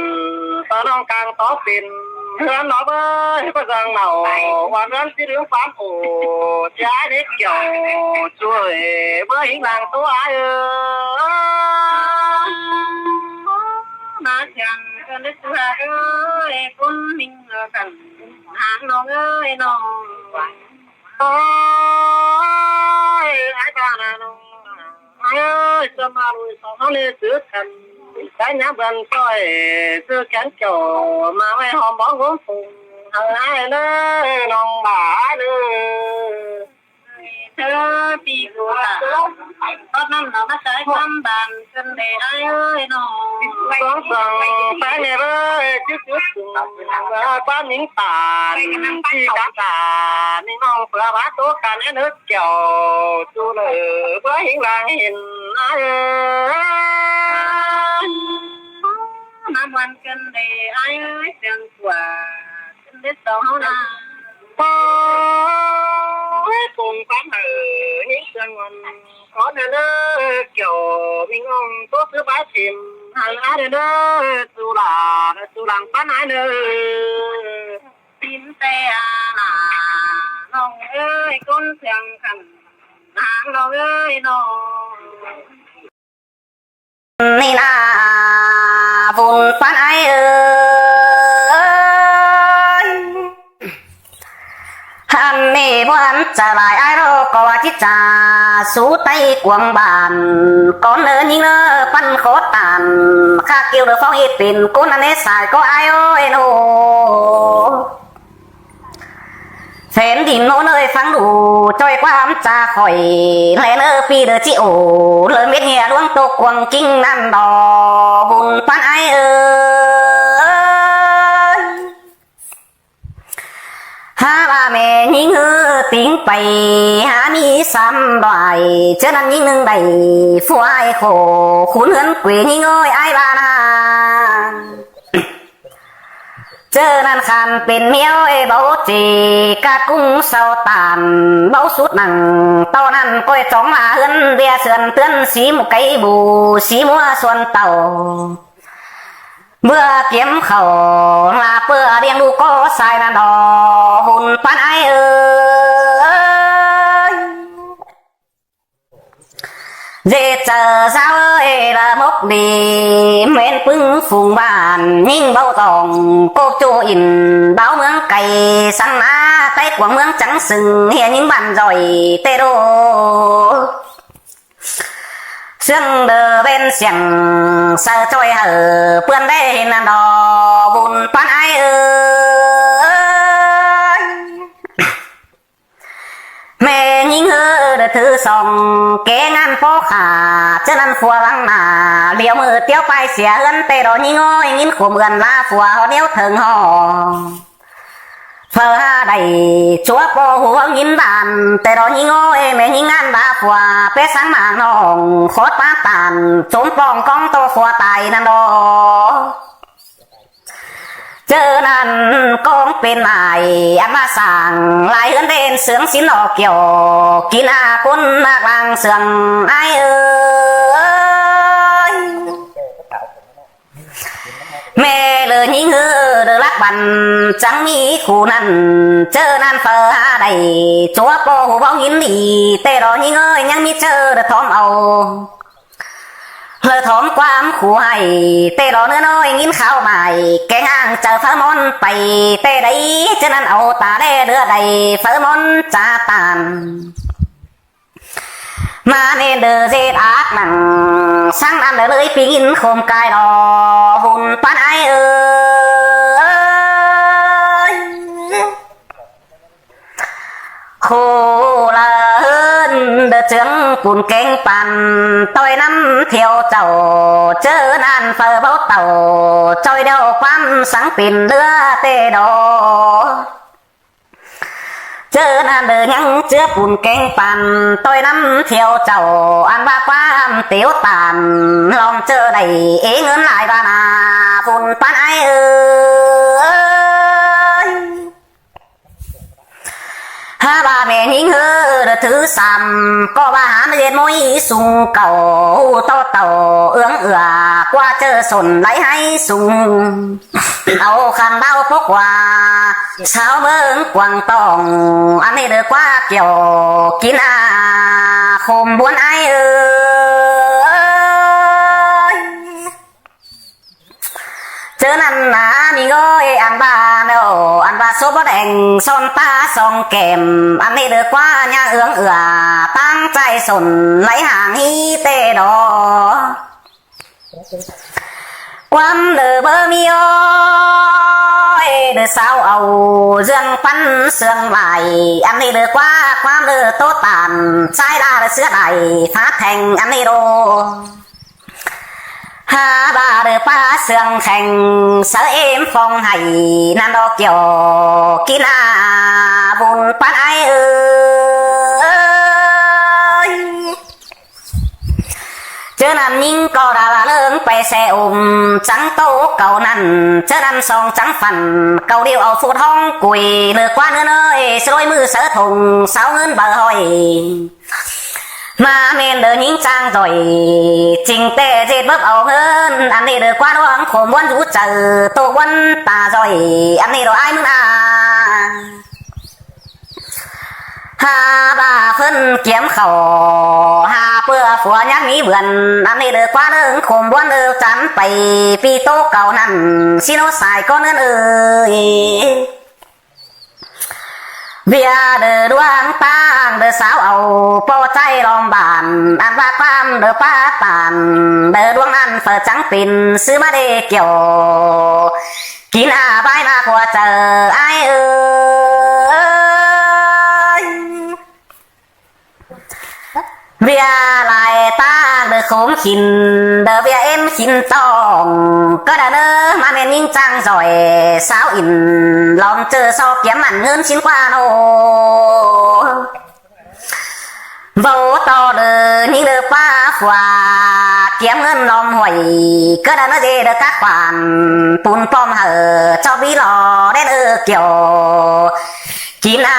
tó ꞌnọng cang tó pên, ꞌhướn ꞌnọng báu, ꞌcọ dang nảu, ꞌquám ꞌhướn ꞌchí đương ꞌquám ổ, ꞌchí ái đế kiểu, chuối, báu hính lăng tố ái ơi. ꞌMá chắng ꞌcứn đi ꞌchu hák ới, ꞌcốn ꞌnịnh căn, háng ꞌnọng ơi ꞌnọng. Ôi, ái ba na ꞌnọng. Ái ơi, ꞌchớ ꞌmá đuổi song ꞌháu ꞌnị sứ căn. Té nhá bươn ꞌchoi, sứ kén kiểu, ꞌmá ꞌvạy hom bóng gốm phung. Hảư ái ꞌnớ, ꞌnọng ba ái ꞌnớ. Thớ pi cô ta. Có năm nó bắt trái quán bàn cơn đề ai ơi nó. Con sòng phái nè bơi, chứ chứ sùng. Quán những tàn, chi cá tàn, những ông phở bá tố càn é nước kiểu. Su lơ bơi hình vàng hình ai ơi. Năm quan cơn đề ai ơi, sương của. Ôi, cùng quán ở những trường ngon có nơi nơi kiểu mình ông tốt thứ bá chìm hàng á nơi nơi su là su làng quán ai nơi. Xin xe à là lòng ơi con sương khăn hàng lòng ơi nó. Ni na vun pán ai ơi. Hăn nê bố hăn trả lại ai đó có chít chả sú tay cuồng bản. Con nơ nhính nơ păn khó tàn. Khá kiêu nơ phong ít pin cún ăn nê xài có ai ơi nô. Phén đin nô nơi phắng đủ, choi quam cha khỏi, lẽ nơ pi đơ chi ổ, lơ mết nhẹ luông tô cuồng kinh năn đò, bùn pán ai ơi. Há ba mẹ nhính hư tính pầy, há mi xăm đoài, chớ năn nhính nưng đẩy, phua ai khổ, khốn hướn quê nhính ơi ai ba na. Chớ năn khan pên miêu ê báu chê, cát cung sau tàn, báu sút nẳng, to năn coi chóng mà hươn, bia sườn tướn, xí một cái bù, xí mua xuân tàu. Bữa kiếm khẩu, là bữa điên đu có sai năn đò, hùn pán ai ơi. Dê chơ giáo ơi là mốc đi, mến pứng phùng bản, nhính báu dòng, cốp chô in, báo mướng cày, săn ná, tay quảng mướng trắng sừng, hiền những bản giỏi, tê đô. Sương đờ bên siang, sao choi hở, pươn đê hình năn đò, bùn pán ai ơi. Mẹ nhính hơ đợt thứ song, ké ngăn pó khả, chân ăn phua lăng nà, liêu mơ tiếu pai xỉa hươn tê đó nhính ơi, nhín khổ mượn lá phua hò niếu thơng hò. Phở ha đẩy, chúa pô hú hông nhín bàn, tê đó nhính ơi, mẹ nhính ngăn lá phua, pé sáng mạng nòng, khót bát tàn, chốn pong cong tô phua tài năn đó. Chớ năn con pên mải, ăn mà sàng, lai hươn đen sướng xin lò kiểu, kín à cún nạc làng sương ai ơi. Mẹ lơ nhính hư lơ lắc bắn, chẳng mi khu năn, chớ năn phở ha đẩy, chúa pô hú bóng nhín đi, tê đó nhính ơi, nhăng mi chớ đợt thóm âu. Lơ thóm quam khu hài, tê đó nơ nói nghìn kháo mải, keng ang chơ phớ món pay, tê đấy chân ăn âu ta đe đưa đầy phớ món cha tàn. Mà nên đơ dê ác nặng, sáng ăn đơ lưới pi nghìn khôm cai đó, hùn pán ai ơi. Khổ là hơn đơ chướng cùn kéng pàn, tôi năm theo chầu, chớ nan phở báu tàu, choi đeo quán sáng pin lứa tê đó. Chớ nan đơ nhăng chứa cùn kéng pàn, tôi năm theo chầu, ăn ba quán tiếu tàn, lòng chớ đẩy ý ngớn lại ba nà, phun pán ai ơi. Há ba mẹ nhính hơ đợt thứ săm, có ba hán dệt mối sung cầu, hù to tàu, ương ửa, qua chơ sổn lấy hái sung. Âu khăn bao phốc quà, sao mơ ứng quảng tòng, ăn nê đơ qua kiểu, kín à, khôm buôn ai ơi. Chớ năn nà mi ngơi ăn ba nô, ăn ba số bó đèn, son ta song kèm, ăn nê đơ qua nhà ương ửa, tăng chạy sổn, lấy hàng hí tê đó. Quán đơ bơ mi ơi, Đơ sáu au dươn păn sương lai, ăn ꞌnị đơ ꞌquá ꞌquám đơ ꞌtố tản, ꞌchái ꞌla đơ ꞌsứa lai, phá theng ăn ꞌnị đô. Hák ꞌva đơ ꞌpá sương kheng, sáư ꞌếm phong hảy, ꞌnặn đo kiẻo, kin a, vun păn ai ơi. ꞌChớ ꞌnặn ꞌnhính ꞌcọ đa ꞌva ꞌlớng pay se ôm, chắng ꞌtố cau ꞌnặn, ꞌchớ ꞌnặn song chắng phăn, cau điêu au phút ꞌhóng cui, ꞌnớ ꞌquá ꞌnớ ꞌnớ, ê, ꞌsớ ꞌlôi ꞌmự sáư thùng, sáu ꞌngớn baư ꞌhọi. ꞌMá ꞌmen đơ ꞌnhính ꞌchang ꞌdội, ching ꞌtẹ ꞌdệt bớp au ꞌngớn, ăn ꞌnị đơ ꞌquá ꞌluống khôm ꞌbuốn dú chaư, ꞌtố ꞌbuốn ta ꞌdội, ăn ꞌnị đô ai ꞌmứng a. Hák ꞌva ꞌphớn kiêm khảu, hák ꞌpưa phua nhắc ꞌmí bươn, ăn ꞌnị đơ ꞌquá ꞌlớng khôm ꞌbuốn đơ chăn pay, pi ꞌtố cau ꞌnặn, ꞌsịn ꞌnớ sai ꞌcốn ꞌngớn ơi. ꞌViạk đơ ꞌluống ꞌtáng đơ sáu au, ꞌpo ꞌchái lom bản, ăn ꞌva ꞌquám đơ ꞌpá tản, đơ ꞌluống ꞌnặn phaư chắng pên, ꞌsứ ꞌmá đê kiẻo, kin a ꞌvái ꞌna khua chaư ai ơi. ꞌViạk lai ꞌtáng đơ khôm khỉn, đơ ꞌviạk ꞌếm khỉn tong, ꞌcọ đa ꞌnớ ꞌmá ꞌmen ꞌnhính ꞌchang ꞌdội, sáu in, lom ꞌchớ so kiêm ăn ꞌngớn ꞌsịn ꞌquá ꞌnớ. Báu ꞌto đơ ꞌnhính đơ ꞌpá phua, kiêm ꞌngớn lom ꞌhuội, ꞌcọ đa ꞌnớ ꞌdệt đơ các khoản, pun pom hảư, ꞌchọ ꞌví lo, đen ơ kiẻo, kin a,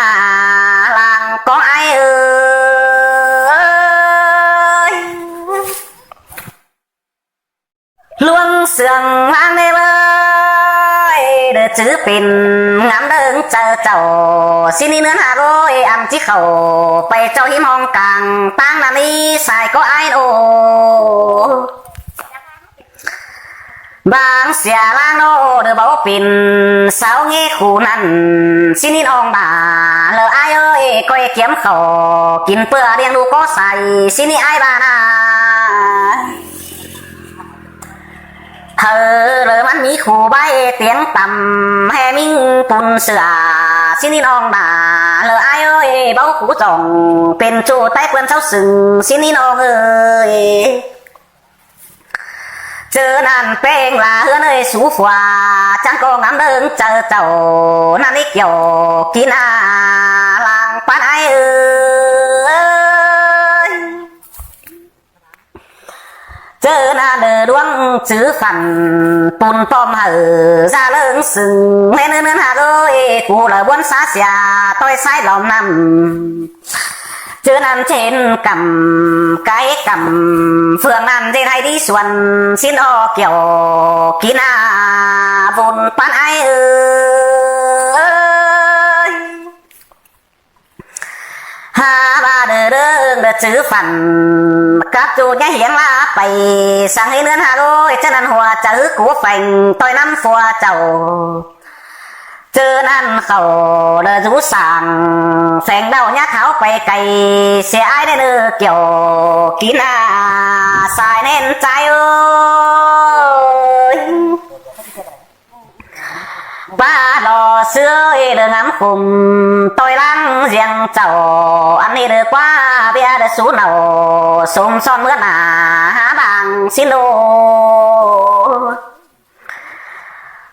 lăng ꞌcóng ai ơi. ꞌLuống sương ꞌláng ꞌnê ꞌvới, đơ chứ pên, ngắm đơng chaư chảu, ꞌsịn ꞌnị ꞌnớn hák ꞌlới, ăn ꞌchí khảu, pay ꞌchọ ꞌhím ꞌhóng cang, ꞌtáng ꞌnặn ꞌnị sai ꞌcọ ai ꞌnớ. Bang sia ꞌláng ꞌnớ đơ báu pên, sáu ꞌnghé khu ꞌnặn, ꞌsịn ꞌnị ꞌnọng đa, lỏ ai ơi, ꞌcoi kiêm khảu, kin ꞌpưa điêng đu ꞌcọ sai, ꞌsịn ꞌnị ai ꞌva ꞌna. Hảư lỏ ꞌmắn ꞌmí khu bái tiêng tăm, ꞌhê ꞌmính pun sửa, ꞌsịn ꞌnị ꞌnọng đa, lỏ ai ơi, báu khu dỏng, pên ꞌchu ꞌTáy ꞌpươn sáu sưng, ꞌsịn ꞌnị ꞌnọng ơi. ꞌChớ ꞌnặn ꞌpéng la ꞌhướn ơi sú phua, chắng ꞌcọ ngắm đơng chaư chảu, ꞌnặn ꞌnị kiẻo, kin a, lăng păn ai ơi. ꞌChớ ꞌnặn đơ ꞌluống chứ phăn, pun pom hảư, da ꞌlớng sưng, ꞌhê ꞌnớ ꞌnớn hák ơi, khu lỏ ꞌbuốn sá sia, ꞌtoi sai lom ꞌnặn. ꞌChớ ꞌnặn ꞌchến căm, cái căm, phường ꞌnặn ꞌdệt ꞌhại đi xuân, ꞌsịn ꞌnọ kiẻo, kin a, vun păn ai ơi. Hák ꞌva đơ đơng đơ chứ phăn, cắp ꞌchu ꞌnhá hiếng ꞌlạ pay, săng ꞌhế ꞌnớn hák ơi, ꞌchớ ꞌnặn hua chaư hứ cú pheng, ꞌtoi ꞌnắm phua chảu. ꞌChớ ꞌnặn khảu đơ dú sảng, pheng đaư ꞌnhá tháo pay cay, sia ai ꞌnê ꞌnớ kiẻo, kin a, sai ꞌnén chai ơi. ꞌPá lo ꞌsứa ê đơ ngắm khum, ꞌtoi ꞌláng ꞌdiêng chảu, ăn ꞌnị đơ ꞌquá, ꞌviạk đơ sú nảu, sôm son ꞌmứa nả, hák bang ꞌsịn đô.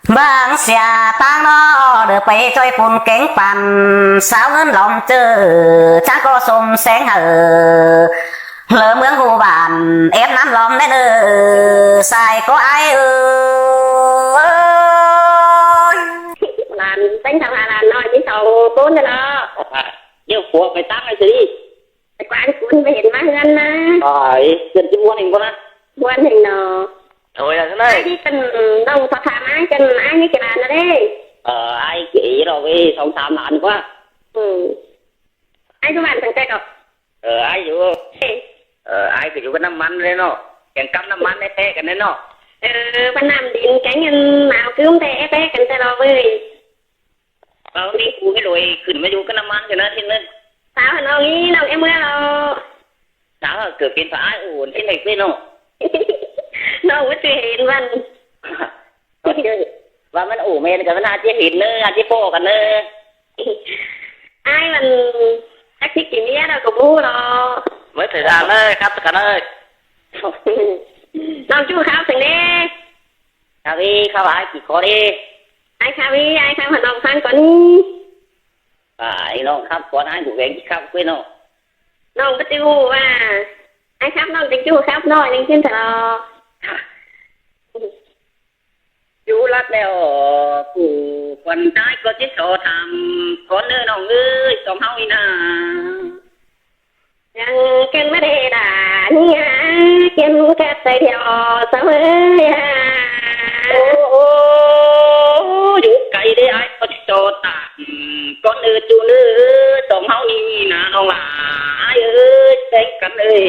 Bang sia ꞌtáng ꞌnọ đơ pay ꞌchoi pun kéng păn, sáu ꞌngớn lom ꞌchớ, chắng ꞌcọ sôm seng hảư, lỏ ꞌmướng hu bản, ép ꞌnắm lom ꞌnê ꞌnớ, sai ꞌcọ ai ơi. Lăn, ꞌtếng sau ha lăn ꞌnọi, ꞌmí song ꞌcốn ꞌnớ lo. Điêu phua pay ꞌtáng ai ꞌsứ. Pay ꞌquám ꞌcốn pay hên ꞌmá ꞌhướn ꞌnớ. Ai, ꞌcốn ꞌchí ꞌmuôn ꞌhêng ꞌcốn ꞌnớ. ꞌMuôn ꞌhêng ꞌnọ. Ôi, ꞌnặn ꞌnớ. Ai đi ꞌcắn, ꞌnọng so tham ai ꞌcắn ai ꞌnị kì lăn ꞌnớ đê. Ờ, ai kì lo ꞌvới song tham lăn ꞌquá. Ừ. Ai ꞌchu bản thẳng chay ꞌcọ. Ờ, ai dú. Ê. Ờ, ai kì dú ꞌcọ ꞌnắm ꞌmắn ꞌlế ꞌnọ. Keng cắp ꞌnắm ꞌmắn ép ép căn ꞌnớ ꞌnọ. Ờ, ꞌpăn ꞌnặm đin keng ꞌnặn ꞌnáo cứm ꞌtẹ ép ép căn ꞌtẹ lo ꞌvới. Báu ꞌmí khu ꞌmí lối khửn ꞌmá dú ꞌcọ ꞌnắm ꞌmắn căn ꞌnớ ꞌtếng ꞌnớ. Sao hả ꞌnọng ꞌnị, ꞌnọng ém ꞌmứa lo. Sao hả, ꞌcọ pên pha ai ôn ꞌtếng ꞌnị ꞌvới ꞌnọ. ꞌNọng ꞌmá ꞌchư hên ꞌvắn. Ơ, ꞌVa ꞌmắn ủ ꞌmen ꞌcọ ꞌmắn ꞌhá ꞌchí hên ꞌnớ, ꞌhá ꞌchí ꞌpọ căn ꞌnớ. Ai ꞌmắn chắc ꞌchí kỉ ꞌmía ꞌnớ ꞌcọ ꞌmú lo. Mới thời gian ꞌnớ, khắp tất cả ꞌnớ. ꞌNọng ꞌchu khắp săng đé. Khắp ꞌi, khắp ai kỉ khó đi. Ai khắp ꞌi, ai khắp hả ꞌnọng ꞌphắng cón. Ai ꞌnọng khắp cón ai ꞌcọ ꞌvén kỉ khắp quên ꞌnớ. ꞌNọng báu ꞌchu ꞌva ai khắp ꞌnọng chắng ꞌchu khắp ꞌnọi ꞌnưng ꞌchịn thả lo. Dú lắt ꞌlẹo, phủ khuôn ꞌchái ꞌcọ ꞌchí so tham cón ꞌnớ ꞌnọng ới, song ꞌháu ꞌnị ꞌna. Dăng căn ꞌmá đê đả ꞌnị hả, căn cắt tay điêu song ới hả. Ô, ô, dú cay đé ai ꞌcọ ꞌchí so tham cón ꞌnớ ꞌchu ꞌnớ, song ꞌháu ꞌnị ꞌna ꞌnọng lả ai ới, ꞌpéng căn ới.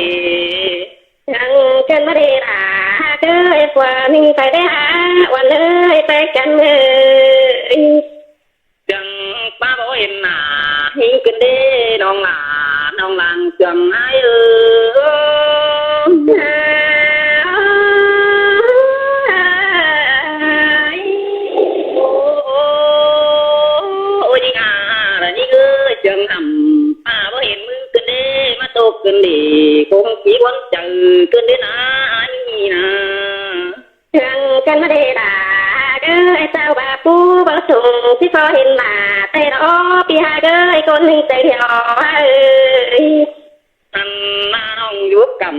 Dăng căn ꞌmá đê đả hả ới, ꞌpưa ꞌnị pay đé hả, uôn ới, ꞌpéng căn ới. Dăng ꞌpá báu hên nả ꞌhịn căn đé ꞌnọng lả, ꞌnọng lăng chắng ai ới. Ô, ô, ô, ꞌnị hả, ꞌnị ới, chắng hẳm ꞌpá báu hên ꞌmứng căn đé, ꞌmá tốc căn đé, ꞌcốn kỉ uôn chaư căn đé ꞌna, ai ꞌnị ꞌna. Dăng căn ꞌmá đê đả hả ới, sau ba pú báu sung ꞌchí ꞌcọ hên nả, té lo ꞌpi hả ới, ꞌcốn ꞌnưng tay điêu hả ới. Ăn ꞌna ꞌnọng dú căm,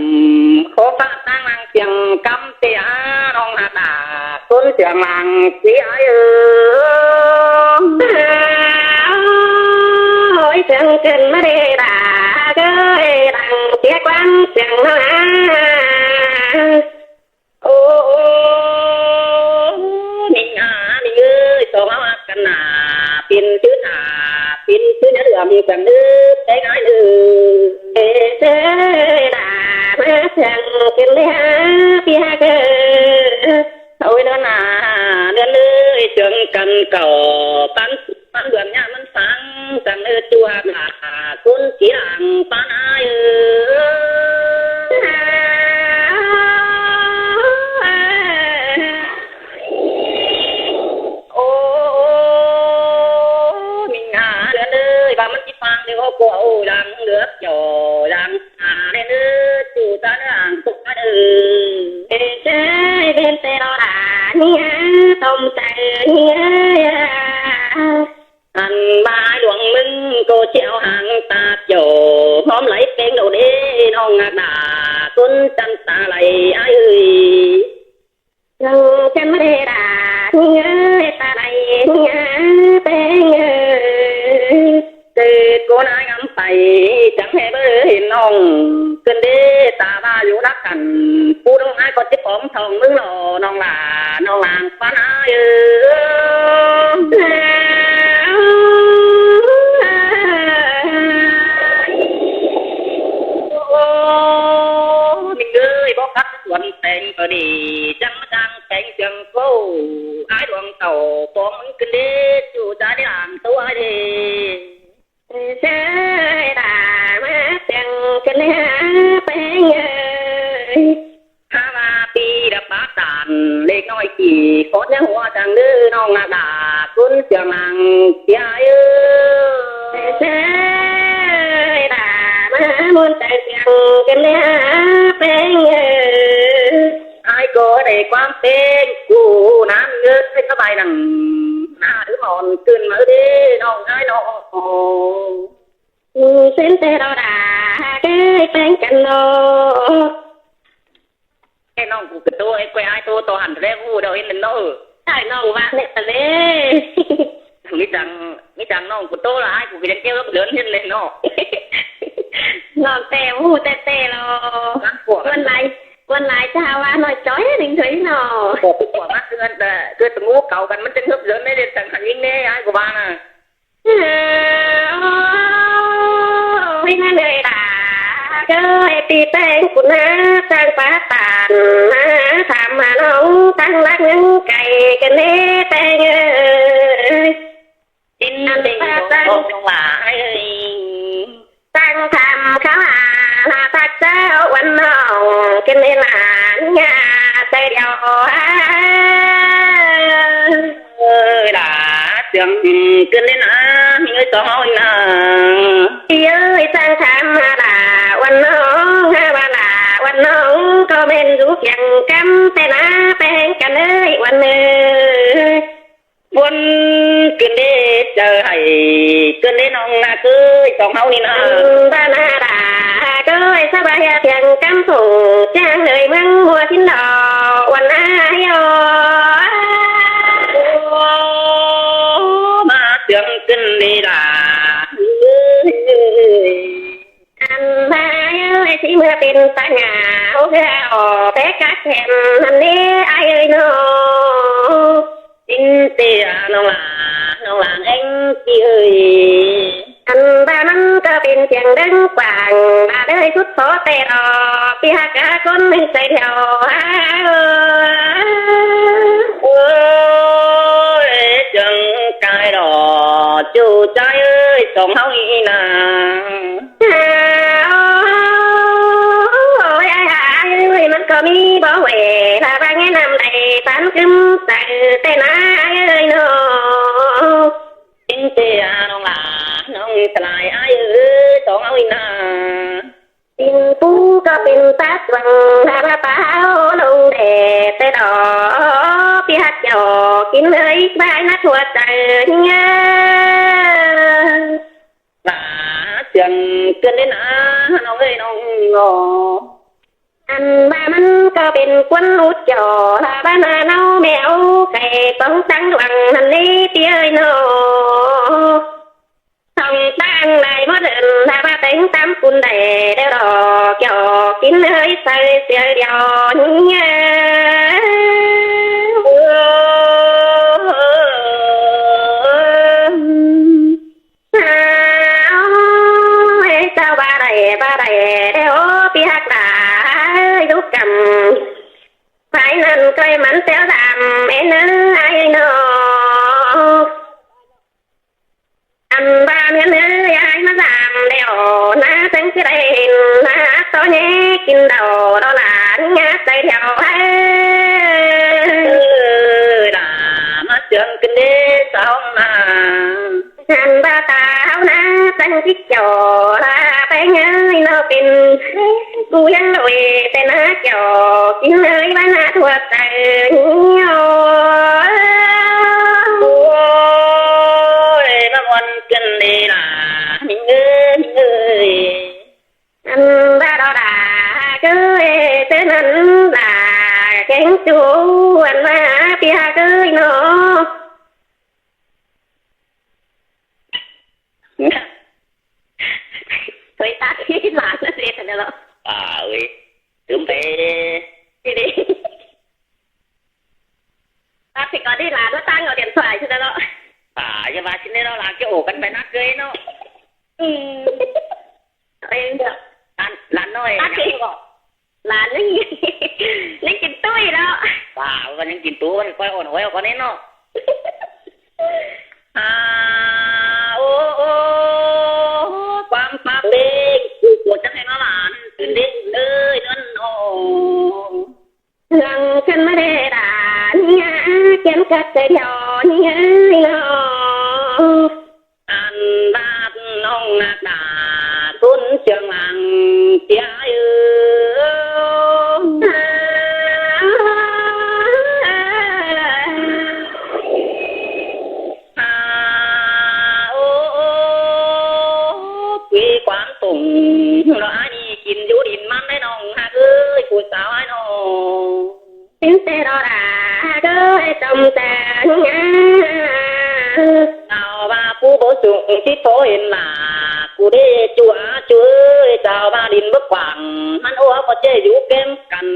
khót ꞌphạ ꞌtáng lăng siêng cắm té hả ꞌnọng hả đả, ꞌcốn siêng lăng ꞌchí ai ới. Ôi, siêng căn ꞌmá đê đả hả ới, lăng ꞌchí quán siêng ꞌnọng hả. Ô, ô, ꞌnị hả, ꞌnị ới, song ꞌháu ꞌhặc căn nả, pên ꞌchư thả, pên ꞌchư nhá lửa ꞌmí căn ới, ꞌpéng ai ới. Ê, ê, đả ꞌmá siêng căn đé hả, ꞌpi hả ới. Ôi, ꞌnớ nả, ꞌnớ ới, siêng căn cảu, căn ꞌmắn bươn nhá ꞌmắn sáng, chắng ꞌnớ ꞌchu hả, ꞌcốn kỉ lăng ꞌpán ai ới. Ô, ô, ꞌnị hả, ꞌnớ ới, ꞌva ꞌmắn ꞌchí ꞌphắng đi, ô, ꞌcọ, ô, dăng lửa, chảu, dăng, à, ꞌnớ ới, ꞌchu ta ꞌnớ hẳn tốc ꞌmắn ới. Ê, ê, bên té lo đả ꞌnị hả, tôm chaư ꞌnị hả. Ăn ꞌva ai luông ꞌmứng ꞌcọ ꞌchí au hang ta chảu, ꞌhóm đaư ꞌpéng đaư đé, ꞌnọng ꞌhặc đả, ꞌcốn chăn ta đaư ai ới. Dăng căn ꞌmá đê đả ꞌnị ới, ta đaư ꞌnị hả, ꞌpéng ới. Tết ꞌcốn ai ngắm pay, chắng hé báu hên ꞌnọng, căn đé ta ꞌva dú lắc căn, pú ꞌnọng ai ꞌcọ ꞌchí pom thong ꞌmứng lo, ꞌnọng lả, ꞌnọng lăng ꞌpán ai ới. Ô, ꞌnị ới, báu cắp cuôn ꞌpéng ꞌcọ đi, chắng ꞌmá chắng ꞌpéng chắng cô, ai luông tảu, pom ꞌmứng căn đé, ꞌchu ta đé lăng ꞌtố ai đé. Ê, ê, đả ꞌmá siêng căn đé hả, ꞌpéng ới. Hả ꞌva ꞌpi đa ꞌpá tản, lếc ꞌnọi kỉ, khót nhá hua chắng ꞌnớ ꞌnọng ꞌhặc đả, ꞌcốn siêng lăng ꞌchí ai ới. Ê, ê, đả ꞌmá ꞌmuôn chaư siêng căn đé hả, ꞌpéng ới. Ai ꞌcọ đảy ꞌquám ꞌpéng ꞌcu ꞌnặn ới, ꞌchớ ꞌvạy nẳng ꞌna đứ mỏn ꞌcứn ꞌmá đé, ꞌnọng ới ꞌnọng. Ư, sến té lo đả hả ới, ꞌpéng căn lo. Ê, ꞌnọng ꞌcọ ꞌcọ ꞌtố, ê, ꞌquay ai ꞌtố ꞌto hẳn ꞌtẹ ꞌhụ đaư hên ꞌnớ. Ai ꞌnọng ꞌva ꞌnẹ ꞌtẹ ꞌlế. ꞌMí chắng, ꞌmí chắng ꞌnọng ꞌcọ ꞌtố ꞌlạ ai ꞌcọ ꞌcọ chắng ꞌchớ gấp dớn hên ꞌlế ꞌnớ. ꞌNọng ꞌtẹ ꞌhụ ꞌtẹ ꞌtẹ lo. Lăng của. Quên lai, quên lai chả ꞌva ꞌnọi chói đinh thuế ꞌnớ. Của, của ꞌmá ꞌcứ ăn, ơ, ꞌcứ tơ ꞌmú cáu căn ꞌmắn chắng gấp dớn ꞌlế, chắng hẳn ꞌnhính ꞌlế ai ꞌcọ ꞌva ꞌnớ. Ôi, ꞌnặn ới đả, ơi, pi ꞌpéng ꞌcốn hả, chắng ꞌpá tản, hả, tham hả ꞌnọng, chắng lắc ꞌnưng cay căn đé ꞌpéng ới. Tin ăn ꞌpá tản. Chắng tham khảu hả, hả, ꞌpá chảu uôn ꞌnọng, căn đé lả ꞌnhá, ꞌtẹ điêu hả. Sương ꞌcứn đé ꞌna, ꞌmí ơi, song ꞌháu ꞌnị ꞌna. Ơi, sương tham ha lả uôn ꞌnọng, ha ꞌva lả uôn ꞌnọng ꞌcọ ꞌmen dú kiêng căm ꞌtẹ ꞌna, ꞌpéng căn ơi uôn ơi. Uôn ꞌcứn đé, chaư hảy ꞌcứn đé ꞌnọng ꞌnạ ơi, song ꞌháu ꞌnị ꞌna. Ăn ꞌva ꞌna lả ơi, sa ꞌva hê kiêng căm phủ chang ꞌlới ꞌmướng ꞌmua ꞌsịn lo uôn ꞌnạ ꞌhế ꞌnớ. Ơ, ꞌmá sương ꞌcứn đé lả ơi. Ăn ꞌva ơi, ꞌsị ꞌmưa pên pá nhả ꞌhụ ꞌhứa ꞌpé cá khem ꞌnặn đé ai ơi ꞌnớ. ꞌChịn ꞌtẹ ꞌnọng lả, ꞌnọng lả ꞌnhắng ꞌchí ơi. Ăn ꞌva ꞌmắn ꞌcọ pên kiêng đớng quảng, lả đới sút phó ꞌtẹ lo, ꞌpi ꞌhặc cá ꞌcốn ꞌnưng ꞌsạy thiẻo ha. Ôi, chắng cai lo, ꞌchu chai ơi, song ꞌháu ꞌnị ꞌna. Ôi, ai ai ơi, ꞌmắn ꞌcọ ꞌmí báu huể, lả ꞌva ꞌnghé ꞌnặm đảy phán ꞌcứm ꞌsạy ꞌtẹ ꞌna ai ơi ꞌnớ. ꞌChịn ꞌtẹ ꞌnọng lả, ꞌnọng sải lai ai ơi, song ꞌháu ꞌnị ꞌna. ꞌChịn pú ꞌcọ pên pá tuang, lả ꞌva pá ꞌháu ꞌlống đe ꞌtẹ lo, ꞌpi ꞌhặc chảu kin ꞌlới ꞌvái ꞌnặt hua chaư ꞌnhá. Lả sương ꞌcứn đé ꞌna, ꞌnọng ơi ꞌnọng ꞌnớ. Ăn ꞌva ꞌmắn ꞌcọ pên ꞌcuốn út chảu, lả ꞌva ꞌna ꞌnáo meo khay tong tang luang ꞌnặn đé ꞌpi ơi ꞌnớ. Tong tang lai ꞌmá đơn, lả ꞌva téng tăm cun đảy đeo lo, kiẻo kin ꞌlới ꞌsạy sia điêu ꞌnhá. Ơ, ơ, ơ, ơ, chảu ꞌva đảy, ꞌva đảy, đeo ꞌpi ꞌhặc lả ơi, dú căm. Phải ꞌnặn ꞌcoi ꞌmắn téo dăm, ên ơi, ai ꞌnớ. Ăn ꞌva ꞌmen ơi, ai ꞌmá dăm đeo, ꞌna chắng ꞌchí đảy, ꞌna tó ꞌnhé kin đaư, lo lả ꞌnhá ꞌsạy thiẻo ha. Ơ, lả ꞌmá sương ꞌcứn đé, song ꞌna. Ăn ꞌva ta ꞌháu ꞌna chắng ꞌchí chảu, lả ꞌpéng ơi ꞌnớ pên, ꞌcu ꞌhắng ꞌlới ꞌtẹ ꞌna chảu, kin ꞌlới ꞌva ꞌnặt hua chaư ꞌnhá. Ôi, ꞌmá uôn ꞌcứn đé lả, ꞌmí ơi, ꞌmí ơi. Ăn ꞌva lo lả ơi, ꞌtứ ꞌnặn lả kiêng ꞌchu ăn ꞌva ꞌpi ꞌhặc ơi ꞌnớ. Thôi, ta ꞌchí lả ꞌnớ ꞌsịn ꞌnớ lo. À, ơi, tứm pé. Đi đi. Ta ꞌchí ꞌcọ đi lả ꞌnớ, ta ꞌngáu điện thoại ꞌsịn ꞌnớ lo. À, ꞌchớ ꞌva ꞌsịn ꞌnớ lo, lả ꞌchớ ổ căn pay ꞌnặt ꞌcới ꞌnớ. Ừ. Ê, được. Lả, lả ꞌnọi. Ta ꞌchí ꞌnhắng ꞌcọ. Lả ꞌnhắng, ꞌnhắng kin tui lo. Wow, ꞌva ꞌnhắng kin tui, ꞌva ꞌcoi ôn ꞌhới ꞌcọ ꞌnị ꞌnớ. À, ô, ô, ꞌquám ꞌpặp đê, ꞌcứ ꞌcọ chắng ꞌhê ꞌmá lả ꞌcứn đé ơi, ꞌnặn ꞌnớ. Lăng căn ꞌmá đé lả ꞌnhá, kiên cắp ꞌsạy thiẻo ꞌnhá ꞌnớ. Ăn ꞌva ꞌnọng ꞌhặc lả, ꞌcốn ꞌchương lăng ꞌchí ơi. À, ô, ô, ꞌquí ꞌquám tủng, lo ai ꞌnị kin dú đin ꞌmắn đé ꞌnọng ꞌhặc ơi, phủ sáo ai ꞌnớ. Tin ꞌtẹ lo lả ꞌhặc ơi, tôm ta ꞌnhá. Chảu ꞌva pú báu sung ꞌchí phó hên lả, cu đê ꞌchu a ꞌchu ơi, chảu ꞌva đin báu quảng, ꞌmắn ꞌhụ ꞌcọ ꞌchí dú kém căn,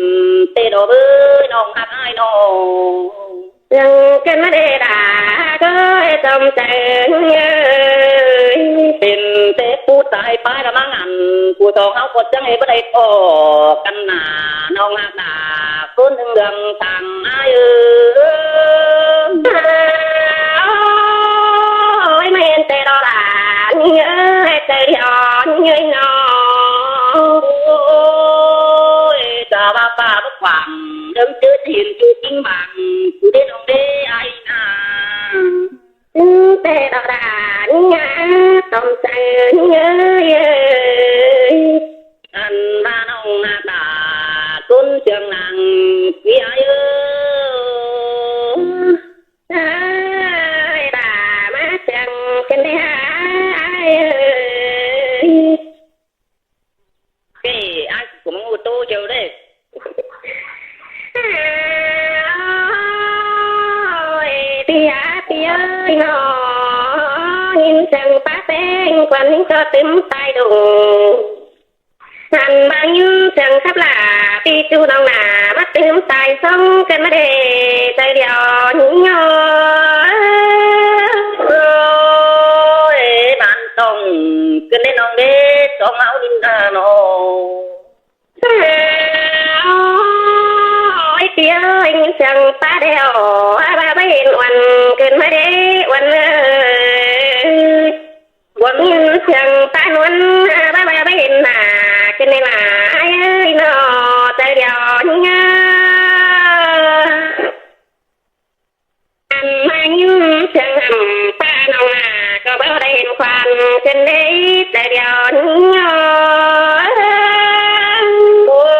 ꞌtẹ lo bới ꞌnọng ꞌhặc ai ꞌnớ. Lăng căn ꞌmá đé lả ꞌhặc ơi, tôm ta ꞌnhá. Pên ꞌtẹ pú tai pái ꞌla ꞌmá ngăn, phủ song ꞌháu ꞌcọ chắng ꞌhê báu đảy ꞌcọ căn nả, ꞌnọng ꞌhặc lả ꞌcốn ưng đường tẳng ai ơi. Ôi, ꞌmen ꞌtẹ lo lả ꞌnhá, ơi, ꞌtẹ lo ꞌnhá ꞌnớ. Ôi, chảu ꞌva pá báu quảng, đơng ꞌchớ ꞌchí hên ꞌchu chính bằng, cu đé ꞌnọng đé ai ꞌnớ. ꞌPi ꞌa ꞌpi ơi nó, ꞌnhính siêng ꞌpá ꞌpéng, khuôn ꞌnhính ꞌcọ tứm tai đung. Ăn ꞌmá ꞌnhính siêng khắp lả, ꞌpi ꞌchu ꞌnọng nả, ꞌmá tứm tai song, ꞌcợn ꞌmá đé, tai điêu ꞌnhính ꞌnhó. Ôi, bản tong, ꞌcợn đé ꞌnọng đé, song ꞌháu ꞌnhính nả nó. Ôi, ꞌpi ơi, ꞌnhính siêng ꞌpá đéo, ꞌva ꞌva hên uôn, ꞌcợn ꞌmá đé uôn ơi. Uôn ꞌnhính siêng ꞌpá nuôn, ꞌva ꞌva hên nả, ꞌcợn đé nả, ải ơi nó, tai điêu ꞌnhính ꞌnhó. Ăn ꞌmá ꞌnhính siêng hăm ꞌpá ꞌnọng nả, ꞌcọ báu đảy hên khuôn, ꞌcợn đé tai điêu ꞌnhính ꞌnhó. Ôi,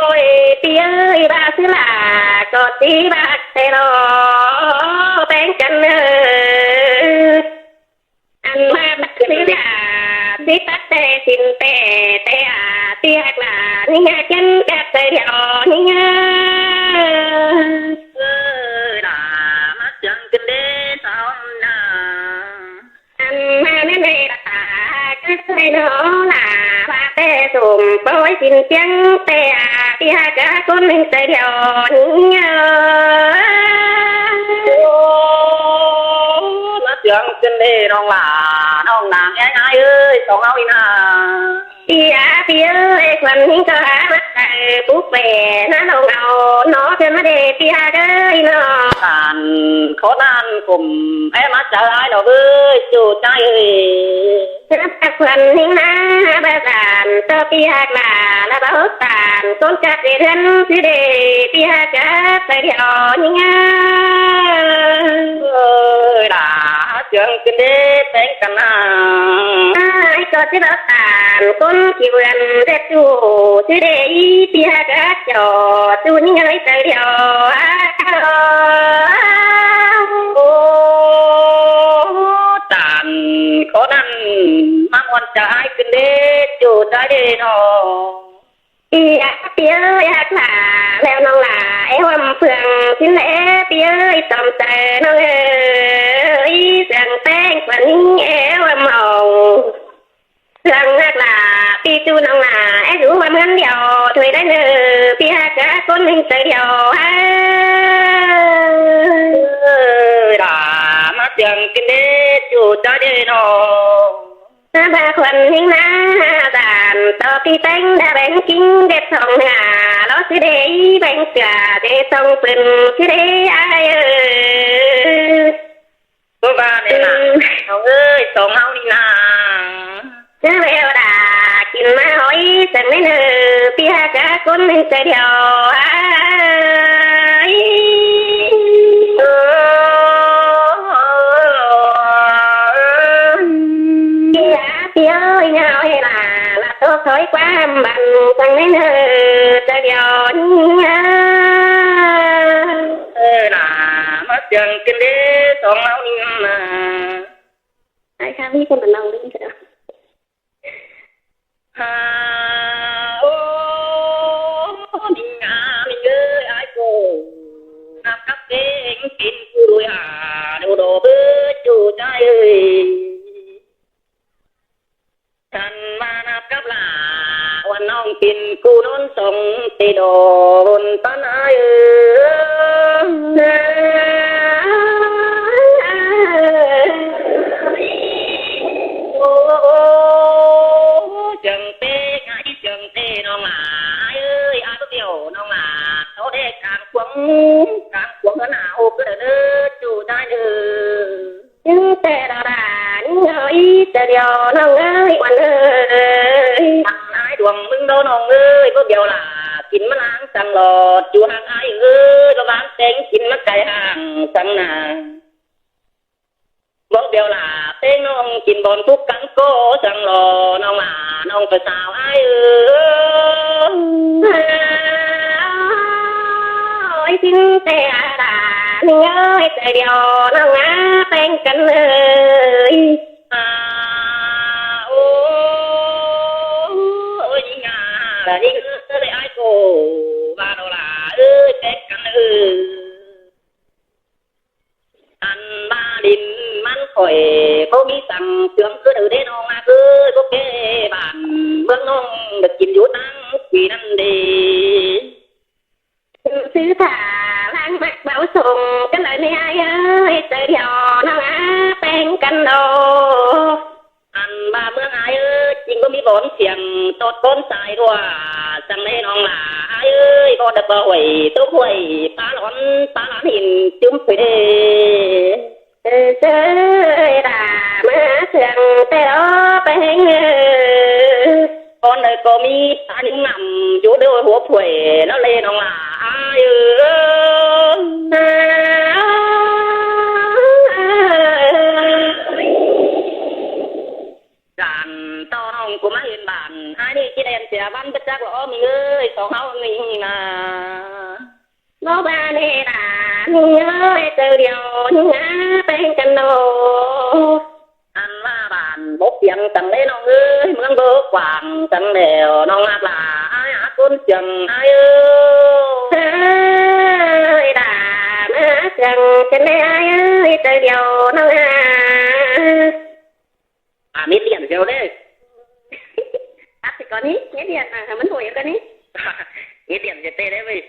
ôi, ꞌpi ơi, ꞌva ꞌsứ lả ꞌcọ ꞌchí bác ꞌtẹ lo, ꞌpéng ꞌcợn ơi. Ăn ꞌmá bác ꞌsứ lả, ꞌchí bác ꞌtẹ sín ꞌtẹ, ꞌtẹ ꞌa, ꞌpi ꞌhặc lả, ꞌnhính ꞌnhá ꞌcợn cắp tai điêu ꞌnhính ꞌnhá. Ơ, lả ꞌmá siêng ꞌcợn đé song nả. Ăn ꞌmá ꞌmen đé lả, ꞌcọ sai nó lả, ꞌva ꞌtẹ sôm ꞌpoi sín piếng ꞌtẹ ꞌa, ꞌpi ꞌhặc ꞌcọ ꞌcốn ꞌnhính tai điêu ꞌnhính ꞌnhá. Ơ, ꞌmá siêng ꞌcợn đé ꞌnọng lả, ꞌnọng nả ải ải ơi, song ꞌháu ꞌnhính nả. ꞌPi ꞌa ꞌpi ơi, khuôn ꞌnhính ꞌcọ hák ꞌmá tai púk ꞌpẹ ꞌnhá ꞌnọng au, nó ꞌcợn ꞌmá đé ꞌpi ꞌhặc ơi nó. Tản khót ăn khum é ꞌmá chaư ải nó ꞌvới, ꞌchu tai ơi. Hák khuôn ꞌnhính nả, báu tản ꞌto ꞌpi ꞌhặc lả, lả báu tản ꞌcốn cắp ꞌdệt ꞌhướn ꞌsứ đé, ꞌpi ꞌhặc cắp tai điêu ꞌnhính ꞌnhá. Ơ, lả siêng ꞌcợn đé ꞌpéng ꞌcợn nả. Ải ꞌcọ ꞌchí báu tản ꞌcốn ꞌchí vươn ꞌdệt ꞌchu ꞌsứ đé, ꞌpi ꞌhặc cắp ꞌchọ ꞌchu ꞌnhính ơi tai điêu. Ơ, tản khót ăn ꞌmá muôn chaư ải ꞌcợn đé, ꞌchu tai đé nó. ꞌPi ꞌa ꞌpi ơi, ꞌhặc lả ꞌlẹo ꞌnọng lả, é ꞌhuôm phương sín ꞌlé ꞌpi ơi, tỏm chaư ꞌnọng ơi, siêng ꞌpéng khuôn ꞌnhính é ꞌhuôm ỏng. Phương ꞌhặc lả, ꞌpi ꞌchu ꞌnọng nả, é dú ꞌhuôm ꞌhướn điêu, thuê đảy ꞌnớ, ꞌpi ꞌhặc cắp ꞌcốn ꞌnhính tai điêu. Ơ, lả ꞌmá siêng ꞌcợn đé, ꞌchu tai đé nó. Bác khuôn ꞌnhính nả, tản ꞌto ꞌpi ꞌpéng đa beng ꞌkính ꞌdệt song nả, lo ꞌsứ đé beng ꞌcọ ꞌdệt song pưn ꞌsứ đé ải ơi. Báu ꞌva ꞌnị nả, ꞌnọng ơi, song ꞌháu ꞌnị nả. ꞌChớ ꞌlẹo đa kin ꞌmá ꞌhọi săng ꞌnị ꞌnớ, ꞌpi ꞌhặc cắp ꞌcốn ꞌnhính tai điêu ải. ꞌPi ơi, ꞌpi ơi, ꞌnhá ꞌhọi lả, lả ꞌtố khói ꞌquám băn săng ꞌnị ꞌnớ, tai điêu ꞌnhính ꞌnhá. Ơ, lả ꞌmá siêng ꞌcợn đé song ꞌháu ꞌnhính nả. Ải ꞌkhắm ꞌmí ꞌcốn băn ꞌnọng ꞌlứm ꞌchớ. Ha, ô, ꞌmí ꞌnhá ꞌmí ơi, ải ꞌcọ ꞌnặp cắp ꞌpéng kin ꞌcú đuôi ha, đô đô báu ꞌchu tai ơi. Căn ꞌva ꞌnặp cắp lả, uôn ꞌnọng kin ꞌcú ꞌnón song ꞌtẹ đô ꞌlốn ꞌtán ải ơi. Ô, ô, ô, ꞌchương ꞌtẹ, ải ꞌchương ꞌtẹ ꞌnọng lả ải ơi, ải báu ꞌdiu ꞌnọng lả, ꞌtố đé cang cuông, cang cuông ꞌnớ nả, ô, ꞌcứ đaư ꞌnớ, ꞌchu tai ꞌnớ. ꞌChương ꞌtẹ đaư đa, ꞌnhính ꞌhọi tai điêu ꞌnọng ơi, uôn ơi. Ăn ải đuông ꞌmứng đô ꞌnọng ơi, báu ꞌdiu lả, kin ꞌmá ꞌláng săng ꞌlọt, ꞌchu ꞌhặc ải ơi, báu ꞌváng ꞌtếng kin ꞌmá cai ꞌháng săng nả. Báu ꞌdiu lả ꞌtếng ꞌnọng kin bón phúc cắn cô săng ꞌlọt, ꞌnọng lả, ꞌnọng ꞌcọ sao ải ơi. Ôi, ꞌchương ꞌtẹ đa, ꞌnhính ơi, tai điêu ꞌnọng ꞌnhá ꞌpéng căn ơi. À, ô, ôi, ꞌnhính à, Ơ, ꞌnị ꞌcọ ꞌlới ai ꞌcọ ꞌva ꞌnọ ꞌlạ ới, ꞌpéng căn ới. Ăn ꞌva đin ꞌmắn khỏi ꞌcọ ꞌmí săng sương ꞌcứ đaư đé ꞌnọng ꞌnạ ới, ꞌcọ kẻ bản ꞌmướng ꞌnọng đảy kin dú ꞌtáng quí ꞌnặn đé. ꞌSứ thả ꞌláng ꞌmặc báu sông, căn ꞌlới ꞌnị ai ới, ꞌchớ điêu ꞌnọng ꞌnạ ꞌpéng căn ꞌnọ. Ăn ꞌva ꞌmướng ai ới, ꞌchí ꞌcọ ꞌmí bón siêng tót ꞌcốn sai ꞌlua, săng đé ꞌnọng ꞌlạ ai ới, ꞌcọ đảy ꞌcọ huổi tốc huổi, pá lón pá lón hin chứm phuê đé. Ơ, ꞌchớ đa ꞌmá sương ꞌtẹ lo ꞌpéng ới. Con ơi, ꞌcọ ꞌmí ta ꞌnhắng ngắm dú đuổi hua phuê ꞌnọ ꞌlẹ ꞌnọng ꞌlạ ai ới. Dản ꞌto ꞌnọng ꞌcọ ꞌmá hên bản ai ꞌnị ꞌchí đen sia ꞌvắn báu chắc lo ꞌmí ới, song ꞌháu ꞌnị ꞌnạ. Báu ꞌva ꞌnị ꞌlạ ꞌmí ới, ꞌchớ điêu ꞌnhắng ꞌpéng căn ꞌnọ. Ăn ꞌva bản bốc piêng săng đé ꞌnọng ới, ꞌmướng bốc quảng săng đẻo ꞌnọng ꞌnạp ꞌlạ ai, ꞌcốn siêng ai ới. Ơi, đa ꞌmá sương căn ꞌnị ai ới, ꞌchớ điêu ꞌnọng ꞌnạ. À, mết điện dẻo đé. Tắt thì có nhỉ, mết điện mà, mắn hủi có nhỉ. Mết điện dẻo tê đé ꞌvới.